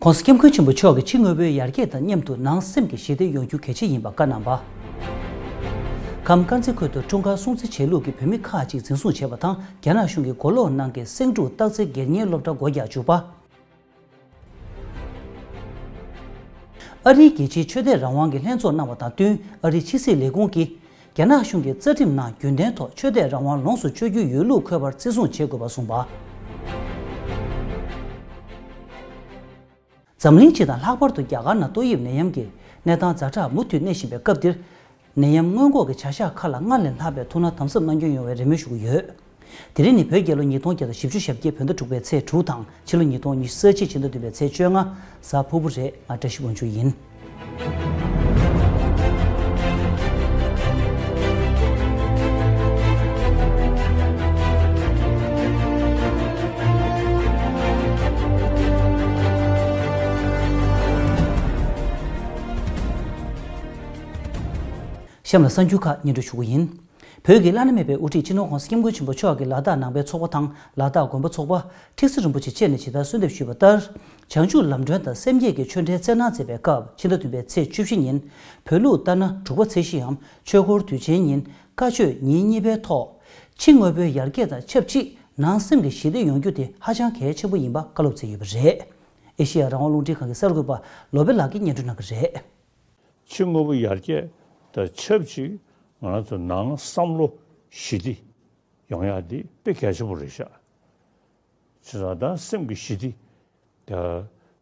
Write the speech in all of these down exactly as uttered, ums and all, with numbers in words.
༸གོང་ས་༸སྐྱབས་མགོན་ཆེན་པོ་མཆོག་གིས་ཕྱི་དངོས་པོའི་ཡར་རྒྱས་དང་མཉམ་དུ་ནང་སེམས་ཀྱི་ཞི་བདེ་ཡོང་རྒྱུ་གལ་ཆེ་ཡིན་པ་བཀའ་གནང་བ། ཁམས་དཀར་མཛེས་ཁུལ་དུ་འཁྲུངས་སྐར་སྲུང་བརྩི་བྱས་ལུགས་ཀྱི་བོད་མི་ཁག་ཅིག་འཛིན་བཟུང་བྱས་པ་དང་། རྒྱ་ནག་གཞུང་གིས་མགོ་ལོག་ནང་གི་སེང་འབྲུག་སྟག་རྩེ་སྒེར་གཉེར་སློབ་གྲྭ་སྒོ་རྒྱག་བཅུག་པ། ཨ་རིའི་རྒྱལ་སྤྱིའི་ཆོས་དད་རང་དབང་གི་ལྷན་ཚོགས་གནང་བ་དང་བསྟུན། ཨ་རིའི་ཕྱི་སྲིད་ལས་ཁུངས་ཀྱིས། རྒྱ་ནག་གཞུང་གིས་རྩ་ཁྲིམས་ནང་རྒྱུན་ལྡན་ཐོག་ཆོས་དད་རང་དབང་ལོངས་སུ་སྤྱོད་རྒྱུ་ཡོད་ལུགས་འཁོད་པར་བརྩི་སྲུང་བྱེད་དགོས་པ་གསུངས་པ། འཛམ་གླིང་སྤྱི་དང་ལྷག་པར་དུ་རྒྱ་གར་ནང་ཏོག་དབྱིབས་ནད་ཡམས་ཀྱི་གནས་སྟངས་ཛ་དྲག་མུ་མཐུད་གནས་བཞིན་པའི་སྐབས་འདིར། ནད་ཡམས་སྔོན་འགོག་གི་བྱ་གཞག་ཁག་ལ་སྔར་ལས་ལྷག་པའི་ཐུགས་སྣང་དམ་ཟབ་གནང་རྒྱུ་ཡོང་བའི་རེ་སྨོན་ཞུ་གི་ཡོད། དེ་རིང་ནི་བོད་རྒྱལ་ལོ་ཉིས་སྟོང་བརྒྱ་དང་བཞི་བཅུ་ཞེ་བརྒྱད་བོད་ཟླ་དྲུག་པའི་ཚེས་དྲུག་དང་ཕྱི་ལོ་ཉིས་སྟོང་ཉི་ཤུ་རྩ་གཅིག་ཕྱི་ཟླ་བདུན་པའི་ཚེས་བཅོ་ལྔ། གཟའ་ཕུར་བུ་རེད། ང་བཀྲ་ཤིས་དབང་ཕྱུག་ཡིན། གཤམ་ལ་གསར་འགྱུར་ཁག་སྙན་སྒྲོན་ཞུ་གི་ཡིན། བོད་ཀྱི་བླ་ན་མེད་པའི་དབུ་ཁྲིད་སྤྱི་ནོར་༸གོང་ས་༸སྐྱབས་མགོན་ཆེན་པོ་མཆོག་གིས་ལ་དྭགས་ནང་པའི་ཚོགས་པ་དང་ལ་དྭགས་དགོན་པ་ཚོགས་པ། ཁྲི་ཟུར་རིན་པོ་ཆེ་བཅས་ནས་ཇི་ལྟར་གསོལ་འདེབས་ཞུས་པ་ལྟར། བྱང་ཆུབ་ལམ་སྒྲོན་དང་སེམས་བསྐྱེད་ཀྱི་ཆོས་འབྲེལ་སྩལ་གནང་མཛད་པའི་སྐབས་ཕྱི་ཟླ་བདུན་པའི་ཚེས་བཅུ་བཞི་ཉིན། བོད་ལུགས་ལྟར་ན་དྲུག་པ་ཚེས་བཞིའམ་ཆོས་འཁོར་དུས་ཆེན་ཉིན་བཀའ་ཆོས་ཉིན་གཉིས་པའི་ཐོག་ཕྱི་དངོས་པོའི་ཡར་རྒྱས་དང་ཆབས་ཅིག་ནང་སེམས་ཀྱི་ཞི་བདེ་ཡོང་རྒྱུ་དེ་ཧ་ཅང་གལ་ཆེན་པོ་ཡིན་པ་བཀའ་སློབ་སྩལ་ཡོད་པ་རེད། ཨེ་ཤེ་ཡ་རང་དབང་རླུང་འཕྲིན་ཁང་གི་གསར་འགོད་པ་ལོ་པེ་ལགས་ཀྱིས་སྙན་སྒྲོན་གནང་གི་རེད། ཕྱི་དངོས་པོ་ཡར་རྒྱས་དང་ཆབས་ཅིག་ང་རང་ཚོ་ནང་བསམ་བློ་ཞི་བདེ་ཡོང་ཡག་འདི་དཔེ་གལ་ཆེན་པོ་རེད་ཤག་བྱས་ཙང་ད་སེམས་ཀྱི་ཞི་བདེ་ད་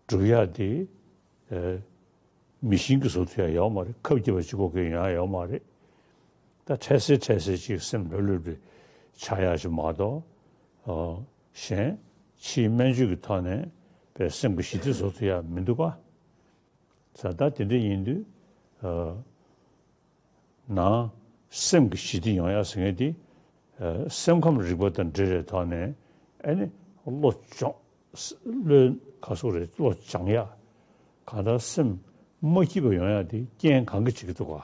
སྒྲུབ་ཡག་འདི་ཨ་མི་ཤིན་གྱིས་བཟོ་ཐུབ་ཡག་ཡོད་མ་རེད། ཁབ་རྒྱབ་པ་གཅིག་པོ་གིས་ཡོང་ཡག་ཡོད་མ་རེད། ད་འཕྲལ་སེལ་འཕྲལ་སེལ་ཅིག་སེམས་ལྷོད་ལྷོད་རེ་ཆགས་ཡག་ཅིག་མ་གཏོགས། ཨ་གཞན་ཕྱིའི་སྨན་བཅོས་ཀྱི་ཐོག་ནས་པའི་སེམས་ཀྱི་ཞི་བདེ་བཟོ་ཐུབ་ཡག་མི་འདུག་ག་ད་ལྟ་དེ་འདྲ་ཡིན་དུས། ཨ་ནང་སེམས་ཀྱི་ཞི་བདེ་ཡོང་ཡག་ཟེར་མཁན་དེ། ཨ་སེམས་ཁམས་རིག་པ་དང་འབྲེལ་བའི་ཐོག་ནས་ཨ་ནི་བློ་སྦྱོང་། བློའི་ག་སོགས་རེད། བློ་སྦྱང་ཡག་གང་ལྟར་སེམས་མ་སྐྱིད་པ་ཡོང་ཡག་དེ་རྐྱེན་གང་གིས་བྱེད་ཀྱི་འདུག་ག་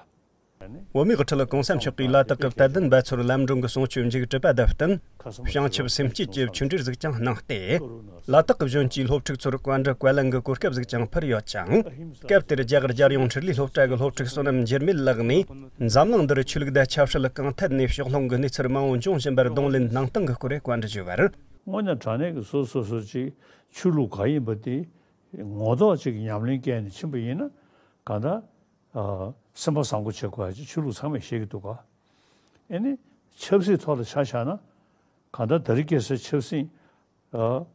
བོད་མིའི་དབུ་ཁྲིད་༸གོང་ས་མཆོག་གིས་ལ་དྭགས་ཀྱི་དད་ལྡན་འབད་ཚོར་ལམ་འགྲོ་གི་གསུང་ཆོས་མཇུག་གྲུབ་པ་དང་བསྟུན། བྱང་ཆུབ་སེམས་བསྐྱེད་ཀྱི་ཆོས་འབྲེལ་ཟིག་ཀྱང་གནང་སྟེ། ལ་དྭགས་ཀྱི་གཞོན་སྐྱེས་སློབ་ཕྲུག་ཚོར་བཀའ་འདྲི་བཀའ་ལན་གྱི་གོ་སྐབས་ཟིག་ཀྱང་ཕུལ་ཡོད་ཅིང་། སྐབས་དེར་རྒྱ་གར་རྒྱལ་ཡོངས་འཕྲུལ་ལས་སློབ་གྲྭ་གི་སློབ་ཕྲུག་བསོད་ནམས་འགྱུར་མེད་ལགས་ནས། འཛམ་གླིང་འདིར་ཆོས་ལུགས་དང་ཆབ་སྲིད་གང་ཐད་ནས་ཕྱོགས་ལྷུང་གི་གནས་ཚུལ་མང་བོ་འབྱུང་བཞིན་པར་གདོང་ལེན་གནང་སྟངས་ཀྱི་སྐོར་བཀའ་འདྲི་ཞུས་པར། དངོས་གནས་དྲང་གནས་ཀྱི་སོ་སོ་སོ་ཅིག་ཆོས་ལུགས་གང་ཡིན་པ་དེ་ངོ་ཐོག་ཅིག་ཉམས་ལེན་བསྐྱལ་ནས་ཕྱིན་པ་ཡིན་ན་གང་ལྟར། ཨ་སེམས་པ་བཟང་པོ་བྱེད་དགོས་ཡ་ཅིག་ཆོས་ལུགས་ཚང་མས་བཤད་ཀྱི་འདུག་ག་ཨེ་ནི་ཆབ་སྲིད་ཐོག་ལ་ཆ་བཞག་ན་གང་ལྟར་ད་རེས་ཁ་སང་ཆབ་སྲིད་ཨ་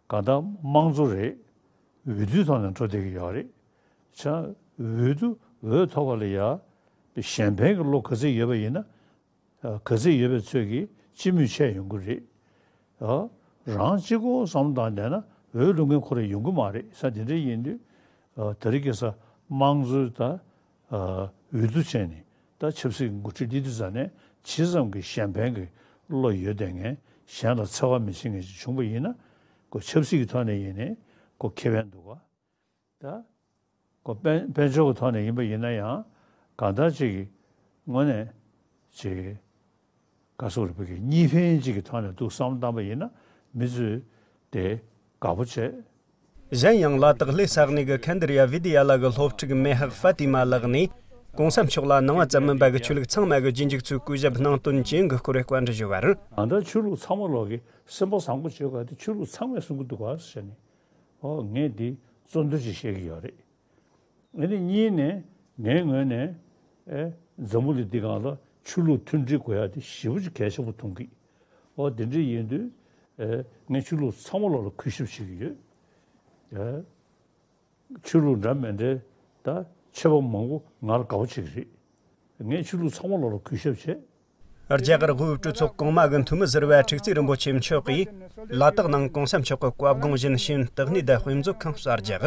གང་ལྟར་དམངས་གཙོ་རེད། འོས་བསྡུའི་ཐོག་ནས་འགྲོ་བསྡད་ཀྱི་ཡོད་རེད། བྱས་ཙང་འོས་བསྡུ་འོས་ཐོབ་པ་ལ་ཡ་གཞན་ཕན་གྱི་བློ་ག་ཚོད་ཡོད་པ་ཡིན་ན། ག་ཚོད་ཡོད་པའི་ཚོད་ཀྱིས་སྤྱི་མོས་ཆེ་ཡོང་གི་རེད། ཨ་རང་གཅིག་པོ་བསམ་བློ་བཏང་བསྡད་ན་འོས་བླུག་མཁན་ཁོ་རང་ཡོང་གི་མ་རེད། ས་དེ་འདྲ་ཡིན་དུས་ཨ་ད་རེས་ཁ་སང་དམངས་གཙོ་དང་ཨ་འོས་བསྡུ་བྱས་ནས་ད་ཆབ་སྲིད་ཀྱི་འགོ་ཁྲིད་སླེབས་དུས་ཙ་ནས་ཇི་ཙམ་གྱི་གཞན་ཕན་གྱི་བློ་ཡོད་བསྡད་མཁན། གཞན་ལ་འཚེ་བ་མི་བྱེད་མཁན་ཞིག་བྱུང་པ་ཡིན་ན་ཁོ་ཆབ་སྲིད་ཀྱི་ཐོག་ནས་ཡིན་ནའི་ཁོ་ཁེ་ཕན་འདུག་ག་ད་ཁོ་དཔལ་དཔལ་འབྱོར་གྱི་ཐོག་ནས་ཡིན་པ་ཡིན་ན་ཡང་གང་ལྟར་ཅིག་གི་དངོས་གནས་ཅིག་ག་སོགས་རིག་པའི་གི་གཉིས་ཕན་ཅིག་གི་ཐོག་ནས་འདུག་བསམ་བཏང་པ་ཡིན་ན་མི་ཚོས་དེ་དགའ་པོ་བྱས། གཞན་ཡང་ལ་དྭགས་ལྷོའི་ས་གནས་ཀྱི་ཁན་དི་རི་ཡ་བི་དི་ཡ་ལ་གི་སློབ་ཕྲུག་མེ་ཧག་ཧྥ་ཏི་མ་ལགས་ནས་༸གོང་ས་མཆོག་ལ་ནང་པ་ཙམ་མིན་པ་གི་ཆོས་ལུགས་ཚང་མ་གི་རྗེས་འཇུག་ཚོའི་གུས་ཞབས་གནང་དོན་ཅན་གྱི་སྐོར་བཀའ་འདྲི་ཞུས་པར། ད་ལྟ་ཆོས་ལུགས་ཚང་མ་ལོག་གི་སེམས་པ་བཟང་པོ་བྱེད་དགོས་དེ་ཆོས་ལུགས་ཚང་མས་གསུང་གི་འདུག་ག་ཟེར་ནས། ཨོ་ངས་འདི་གཙོ་འདོན་ཅིག་བཤད་ཀྱི་ཡོད་རེད། ཨ་ནི་གཉིས་ནས་ངའི་ངོས་ནས་ཨེ་འཛམ་བུ་གླིང་འདི་སྒང་ལ་ཆོས་ལུགས་མཐུན་སྒྲིལ་དགོས་ཡ་དེ་ཞེ་པོ་ཅིག་གལ་ཆེན་པོ་མཐོང་གི། ཨོ་དེ་འདྲ་ཡིན་དུས་ཨེ་ངས་ཆོས་ལུགས་ཚང་མ་ལོག་ལ་གུས་ཞབས་བྱེད་ཀྱི་ཡོད། ཨེ་ཆོས་ལུགས་འདྲ་མི་འདྲའི་ད་ཆོས་པ་མང་པོ་ང་ལ་དགའ་པོ་བྱེད་ཀྱི་རེད། ངས་ཆོས་ལུགས་ཚང་མ་ལོག་ལ་གུས་ཞབས་བྱས། རྒྱ་གར་དབུས་གྲོས་ཚོགས་གོང་མ་གི་འཐུས་མི་ཟུར་པ་ཁྲི་ཙི་རིན་པོ་ཆེ་མཆོག་གིས་ལ་དྭགས་ནང་༸གོང་ས་མཆོག་གི་བཀའ་དགོངས་བཞིན་ཤེས་ཡོན་བརྟག་གནས་དང་དཔེ་མཛོད་ཁང་གསར་རྒྱག་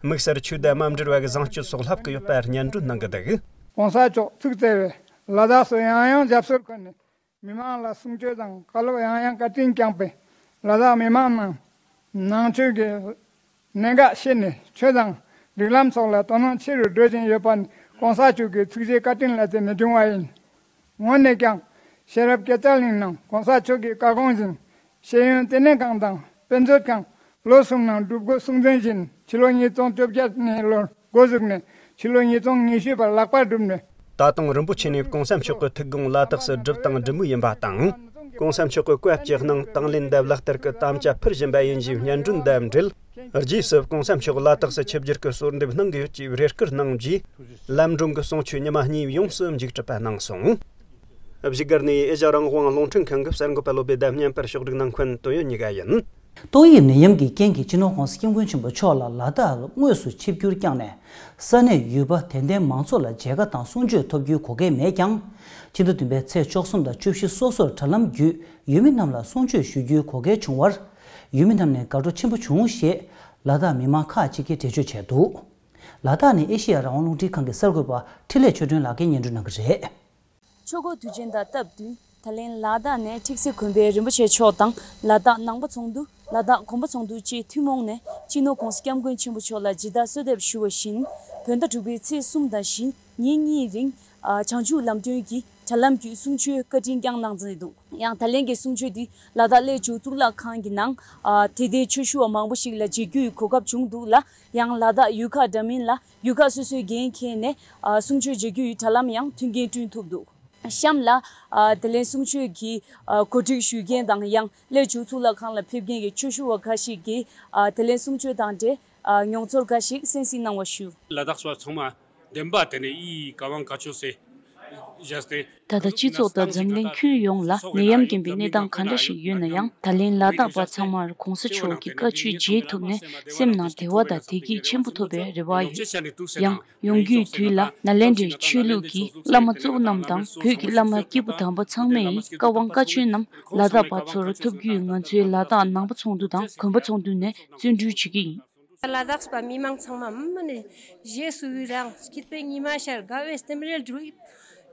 དམིགས་བསལ་ཆོས་དད་དམའ་འབྲེལ་བ་གི་བཟང་སྤྱོད་སོགས་ལྷབ་ཀྱི་ཡོད་པར་སྙན་སྒྲོན་གནང་གི་འདུག ༸གོང་ས་མཆོག་ཐུགས་བརྩེ་བས་ལ་དྭགས་སུ་ཡང་ཡང་ཞབས་སོར་འཁོད་ནས་མི་མང་ལ་གསུང་ཆོས་དང་བཀའ་སློབ་ཡང་ཡང་བཀའ་དྲིན་བསྐྱངས་པས་ལ་དྭགས་མི་མང་རྣམས་ནང་ཆོས་ཀྱི་གནད་འགག་ཤེས་ནས་ཆོས་དང་སྒྲིག་ལམ་སོགས་ལ་དོ་སྣང་ཆེ་རུ་འགྲོ་བཞིན་ཡོད་པ་ནི་༸གོང་ས་མཆོག་གི་ཐུགས་རྗེ་བཀའ་དྲིན་ལ་བརྟེན་ནས་བྱུང་བ་ཡིན། སྔོན་ནས་ཀྱང་ཤེས་རབ་སྐྱེད་ཚལ་གླིང་ནང་༸གོང་ས་མཆོག་གི་བཀའ་དགོངས་བཞིན་ཤེས་ཡོན་བསྟི་གནས་ཁང་དང་དཔེ་མཛོད་ཁང་ ལོ་གསུམ་ནང་སྒྲུབ་དགོས་གསུང་འདོན་བཞིན་ཕྱི་ལོ་ཉིས་སྟོང་བཅོ་བརྒྱད་ནས་ལོར་འགོ་བཙུགས་ནས་ཕྱི་ལོ་ཉིས་སྟོང་ཉི་ཤུ་བར་ལག་པ་བསྒྲུབས་ནས། ད་དུང་རིན་པོ་ཆེ་ནས་གོང་ས་མཆོག་གི་ཐུགས་དགོངས་ལ་དྭགས་སུ་སྒྲུབ་དང་སྒྲུབ་མུས་ཡིན་པ་དང་། གོང་ས་མཆོག་གི་བཀའ་སྤྱི་གནང་དང་ལེན་དང་ལག་བསྟར་གྱི་དམ་བཅའ་འཕུར་བཞིན་པ་ཡིན་ཞེས་སྙན་སྒྲོན་དང་འབྲེལ། རྗེས་སུ་གོང་ས་མཆོག་ལ་དྭགས་སུ་ཆིབས་བསྒྱུར་གྱི་གསོལ་འདེབས་གནང་གི་ཡོད་ཅེས་རེ་སྐུལ་གནང་རྗེས། ལམ་འགྲོ་གི་གསུང་ཆོས་ཉི་མ་གཉིས་ཡོངས་སུ་མཇུག་གྲུབ་པ་གནང་སོང་། བཞུགས་སྒར་ནས་ཨེ་ཤ་རང་དབང་རླུང་འཕྲིན་ཁང་གི་གསར་འགོད་པ་བློ་བདེ་བདེ་བརྙན་པར་ཕྱོགས་སྒྲིག་གནང་མཁན་དོན་ཡོད་གཉིས་ཀ་ཡིན། ཏོག་དབྱིབས་ནད་ཡམས་ཀྱི་རྐྱེན་གྱིས་སྤྱི་ནོར་༸གོང་ས་༸སྐྱབས་མགོན་ཆེན་པོ་མཆོག་ལ་ལ་དྭགས་ལ་དངོས་སུ་ཆིབས་བསྒྱུར་བསྐྱངས་ནས། ས་གནས་ཡུལ་པ་དད་ལྡན་མང་ཚོགས་ལ་མཇལ་ཁ་དང་གསུང་ཆོས་ཐོབ་རྒྱུའི་གོ་སྐལ་མེད་ཀྱང་། ཕྱི་ཟླ་བདུན་པའི་ཚེས་བཅུ་གསུམ་དང་བཅུ་བཞི་སོ་སོར་དྲ་ལམ་བརྒྱུད་ཡུལ་མི་རྣམས་ལ་གསུང་ཆོས་ཞུ་རྒྱུའི་གོ་སྐལ་བྱུང་བར། ཡུལ་མི་རྣམས་ནས་དགའ་སྤྲོ་ཆེན་པོ་བྱུང་ཞེས་ལ་དྭགས་མི་མང་ཁག་ཅིག་གིས་འགྲེལ་བརྗོད་བྱས་འདུག་ལ་དྭགས་ནས་ཨེ་ཤེ་ཡ་རང་དབང་རླུང་འཕྲིན་ཁང་གི་གསར་འགོད་པ་འཕྲིན་ལས་ཆོས་སྒྲོན་ལགས་ཀྱིས་སྙན་སྒྲོན་གནང་གི་རེད། ཆོས་འཁོར་དུས་ཆེན་དང་སྟབས་བསྟུན། ད་ལན་ལ་དྭགས་ནས་ཁྲིག་སེ་དགོན་པའི་རིན་པོ་ཆེ་མཆོག་དང་ལ་དྭགས་ནང་པ་ཚོགས་འདུ། ལ་དྭགས་གོང་པ་ཚོགས་འདུ་བཅས་ཐུན་མོང་ནས་སྤྱི་ནོར་༸གོང་ས་༸སྐྱབས་མགོན་ཆེན་པོ་མཆོག་ལ་ཇི་ལྟར་གསོལ་འདེབས་ཞུ་བ་བཞིན། བོད་ཟླ་དྲུག་པའི་ཚེས་གསུམ་དང་བཞི་ཉིན་གཉིས་རིང་། ཨ། བྱང་ཆུབ་ལམ་སྒྲོན་གྱི་དྲ་ལམ་བརྒྱུད་གསུང་ཆོས་བཀའ་དྲིན་བསྐྱངས་གནང་མཛད་འདུག་ཡང་ད་ལན་གྱི་གསུང་ཆོས་འདི་ལ་དྭགས་གླེ་ཇོ་གཙུག་ལག་ཁང་གི་ནང་། ཨ། དད་ལྡན་ཆོས་ཞུ་བ་མང་པོ་ཞིག་ལ་མཇལ་རྒྱུའི་གོ་སྐབས་བྱུང་འདུག་ལ། ཡང་ལ་དྭགས་ཡུལ་ཁག་འདྲ་མིན་ལ་ཡུལ་ཁག་སོ་སོའི་འགན་འཁྱེར་ནས། ཨ། གསུང་ཆོས་མཇལ་རྒྱུའི་དྲ་ལམ་ཡང་མཐུན་རྐྱེན་བསྐྲུན་ཐུབ་འདུག་གཤམ་ལ། ཨ། དེ་ལན་གསུང་ཆོས་ཀྱི། ཨ། གོ་སྒྲིག་ཞུ་མཁན་དང་ཡང་གླེ་ཇོ་གཙུག་ལག་ཁང་ལ་ཕེབས་མཁན་གྱི་ཆོས་ཞུ་བ་འགའ་ཞིག་གིས། ཨ། དེ་ལན་གསུང་ཆོས་དང་འབྲེལ། ཨ། མྱོང་ཚོར་འགའ་ཞིག་གསན་གཟིགས་གནང་བ་ཞུ། ལ་དྭགས་པ་ཚང་མ་བདེན་པ་དེ་ནས་ཨི་ག་ཝང་ག་ཆོ་སེ་བཞག་སྟེ། ད་ལྟ་སྤྱི་ཚོགས་དང་འཛམ་གླིང་ཁྱོན་ཡོངས་ལ་ནད་ཡམས་རྐྱེན་པའི་གནས་སྟངས་ག་འདྲ་ཞིག་ཡོད་ན་ཡང་། ད་ལན་ལ་དྭགས་པ་ཚང་མར་གོང་ས་མཆོག་གི་བཀའ་ཆོས་མཇལ་ཐུབ་ནས་སེམས་ནང་བདེ་བ་དང་བདེ་སྐྱིད་ཆེན་པོ་ཐོབ་པའི་རེ་བ་ཡོད། ཡང་། ཡོང་རྒྱུའི་དུས་ལ་ནཱ་ལེནྡྲའི་ཆོས་ལུགས་ཀྱི་བླ་མ་གཙོ་བོ་རྣམས་དང་བོད་ཀྱི་བླ་མ་སྐྱེས་བུ་དམ་པ་ཚང་མའི་བཀའ་དབང་བཀའ་ཆོས་རྣམས་ལ་དྭགས་པ་ཚོར་ཐོབ་རྒྱུའི་ང་ཚོའི་ལ་དྭགས་ནང་པ་ཚོགས་འདུ་དང་དགོན་པ་ཚོགས་འདུ་ནས་བརྩོན་འགྲུས་བྱེད་ཀྱི་ཡིན། ལ་དྭགས་པ་མི་མང་ཚང་མ་མི་ནས་རྗེས་སུ་ཡི་རང་སྐྱིད་པའི་ཉི་མ་ཤར་དགའ་བའི་རྟེན་འབྲེལ་སྒྲུབ།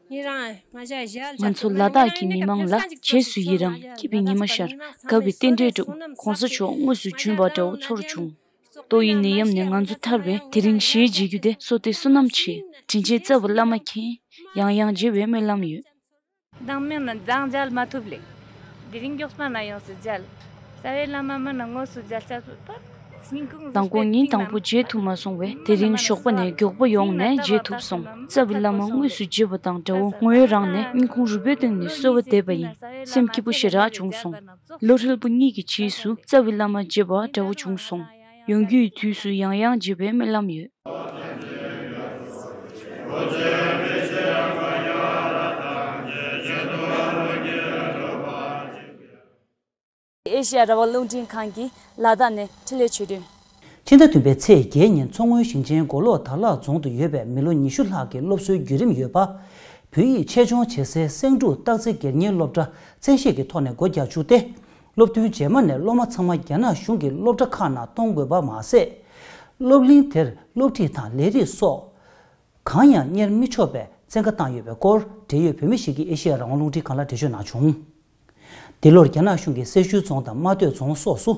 ཡི་རང་ང་ཞ་ཞལ། ང་ཚོ་ལ་དྭགས་ཀྱི་མི་མང་ལ་རྗེས་སུ་ཡི་རང་སྐྱིད་པའི་ཉི་མ་ཤར་དགའ་བའི་རྟེན་འབྲེལ་སྒྲུབ། གོང་ས་མཆོག་དངོས་སུ་བྱོན་པ་འདྲ་བོ་ཚོར་བྱུང་། ཏོག་དབྱིབས་ནད་ཡམས་ནས་ང་ཚོ་ཐར་བའི་དེ་རིང་གཞས་མཇལ་རྒྱུ་དེ་བསོད་བདེ་བསོད་ནམས་ཆེ། དྲིན་ཆེན་རྩ་བའི་བླ་མ་མཁྱེན། ཡང་ཡང་མཇལ་བའི་སྨོན་ལམ་ཡོད། མདང་མིན་ན་མདང་མཇལ་མ་ཐུབ་ལེ། དེ་རིང་མགྱོགས་པ་ན་ཡོངས་སུ་མཇལ། རྩ་བའི་བླ་མ་མིན་ན་དངོས་སུ་མཇལ་ཆ་ཕོད་པ། སྙིང་ཁུང་། མདང་དགོང་ཉིན་དང་པོ་མཇལ་ཐུབ་མ་སོང་བས་དེ་རིང་ཞོགས་པ་ནས་མགྱོགས་པོ་ཡོང་ནས་མཇལ་ཐུབ་སོང་། རྩ་བའི་བླ་མ་དངོས་སུ་མཇལ་བ་དང་འདྲ་བོ་ངོས་རང་ནས་སྙིང་ཁུང་རུས་པའི་གཏིང་ནས་གསོལ་བ་འདེབས་པ་ཡིན། སེམས་སྐྱིད་པོ་ཞེ་དྲག་བྱུང་སོང་། ལོ་ཧྲིལ་པོ་གཉིས་ཀྱི་རྗེས་སུ་རྩ་བའི་བླ་མ་མཇལ་བ་འདྲ་བོ་བྱུང་སོང་། ཡོང་རྒྱུའི་དུས་སུ་ཡང་ཡང་མཇལ་བའི་སྨོན་ལམ་ཡོད། ཨེ་ཤེ་ཡ་རང་དབང་རླུང་འཕྲིན་ཁང་གིས་ལ་དྭགས་ནས་འཕྲིན་ལས་ཆོས་སྒྲོན། ཕྱི་ཟླ་བདུན་པའི་ཚེས་བརྒྱད་ཉིན་མཚོ་སྔོན་ཞིང་ཆེན་མགོ་ལོག་དར་ལག་རྫོང་དུ་ཡོད་པའི་མི་ལོ་ཉི་ཤུ་ལྷག་གི་སློབ་གསོའི་བརྒྱུད་རིམ་ཡོད་པ། བོད་ཡིག་ཆེད་སྦྱོང་བྱེད་སའི་སེང་འབྲུག་སྟག་རྩེ་སྒེར་གཉེར་སློབ་གྲྭ་བཙན་ཤེད་ཀྱི་ཐོག་ནས་སྒོ་རྒྱག་བཅུག་སྟེ། སློབ་ཐུན་རྗེས་མ་ནས་སློབ་མ་ཚང་མ་རྒྱ་ནག་གཞུང་གི་སློབ་གྲྭ་ཁག་ནང་གཏོང་དགོས་པ་མ་ཟད། སློབ་གླིང་དེར་སློབ་ཁྲིད་དང་ལས་རིགས་སོགས། གང་ཡང་གཉེར་མི་ཆོག་པའི་བཙན་བཀའ་བཏང་ཡོད་པའི་སྐོར་འབྲེལ་ཡོད་བོད་མི་ཞིག་གིས་ཨེ་ཤེ་ཡ་རང་དབང་རླུང་འཕྲིན་ཁང་ལ་འགྲེལ་བརྗོད་གནང་བྱུང་། འདི་ལོར་རྒྱ་ནག་གཞུང་གིས་སེར་ཤུལ་རྫོང་དང་རྨ་སྟོད་རྫོང་སོགས་སུ་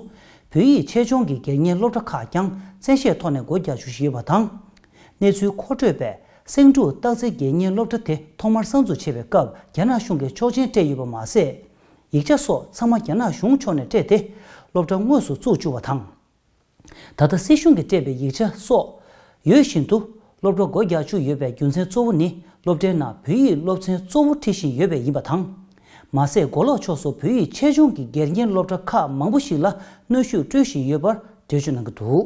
བོད་ཡིག་ཆེད་སྦྱོང་གི་སྒེར་གཉེར་སློབ་གྲྭ་ཁག་ཀྱང་བཙན་ཤེད་ཐོག་ནས་སྒོ་རྒྱག་བཅུག་བཞིན་ཡོད་པ་དང་། གནས་ཚུལ་མཁོ་སྤྲོད་པས་སེང་འབྲུག་སྟག་རྩེ་སྒེར་གཉེར་སློབ་གྲྭ་དེ་ཐོག་མར་གསར་འཛུགས་བྱས་པའི་སྐབས་རྒྱ་ནག་གཞུང་གིས་ཆོག་མཆན་སྤྲད་ཡོད་པ་མ་ཟད། ཡིག་ཆ་སོགས་ཚང་མ་རྒྱ་ནག་གཞུང་ཕྱོགས་ནས་སྤྲད་དེ། སློབ་གྲྭ་དངོས་སུ་བཙུགས་བཅུག་པ་དང་། ད་ལྟ་སྲིད་གཞུང་གིས་སྤྲད་པའི་ཡིག་ཆ་སོགས་ཡོད་བཞིན་དུ། སློབ་གྲྭ་སྒོ་རྒྱག་བཅུག་ཡོད་པའི་རྒྱུ་མཚན་གཙོ་བོ་ནི། སློབ་གྲྭའི་ནང་བོད་ཡིག་སློབ་ཚན་གཙོ་བོ་ཁྲིད་བཞིན་ཡོད་པས་ཡིན་པ་དང་། མ་ཟད། མགོ་ལོག་ཕྱོགས་སུ་བོད་ཡིག་ཆེད་སྦྱོང་གི་སྒེར་གཉེར་སློབ་གྲྭ་ཁག་མང་པོ་ཞིག་ལ་གནོན་ཤུགས་སྤྲོད་བཞིན་ཡོད་པར་འགྲེལ་བརྗོད་གནང་གི་འདུག།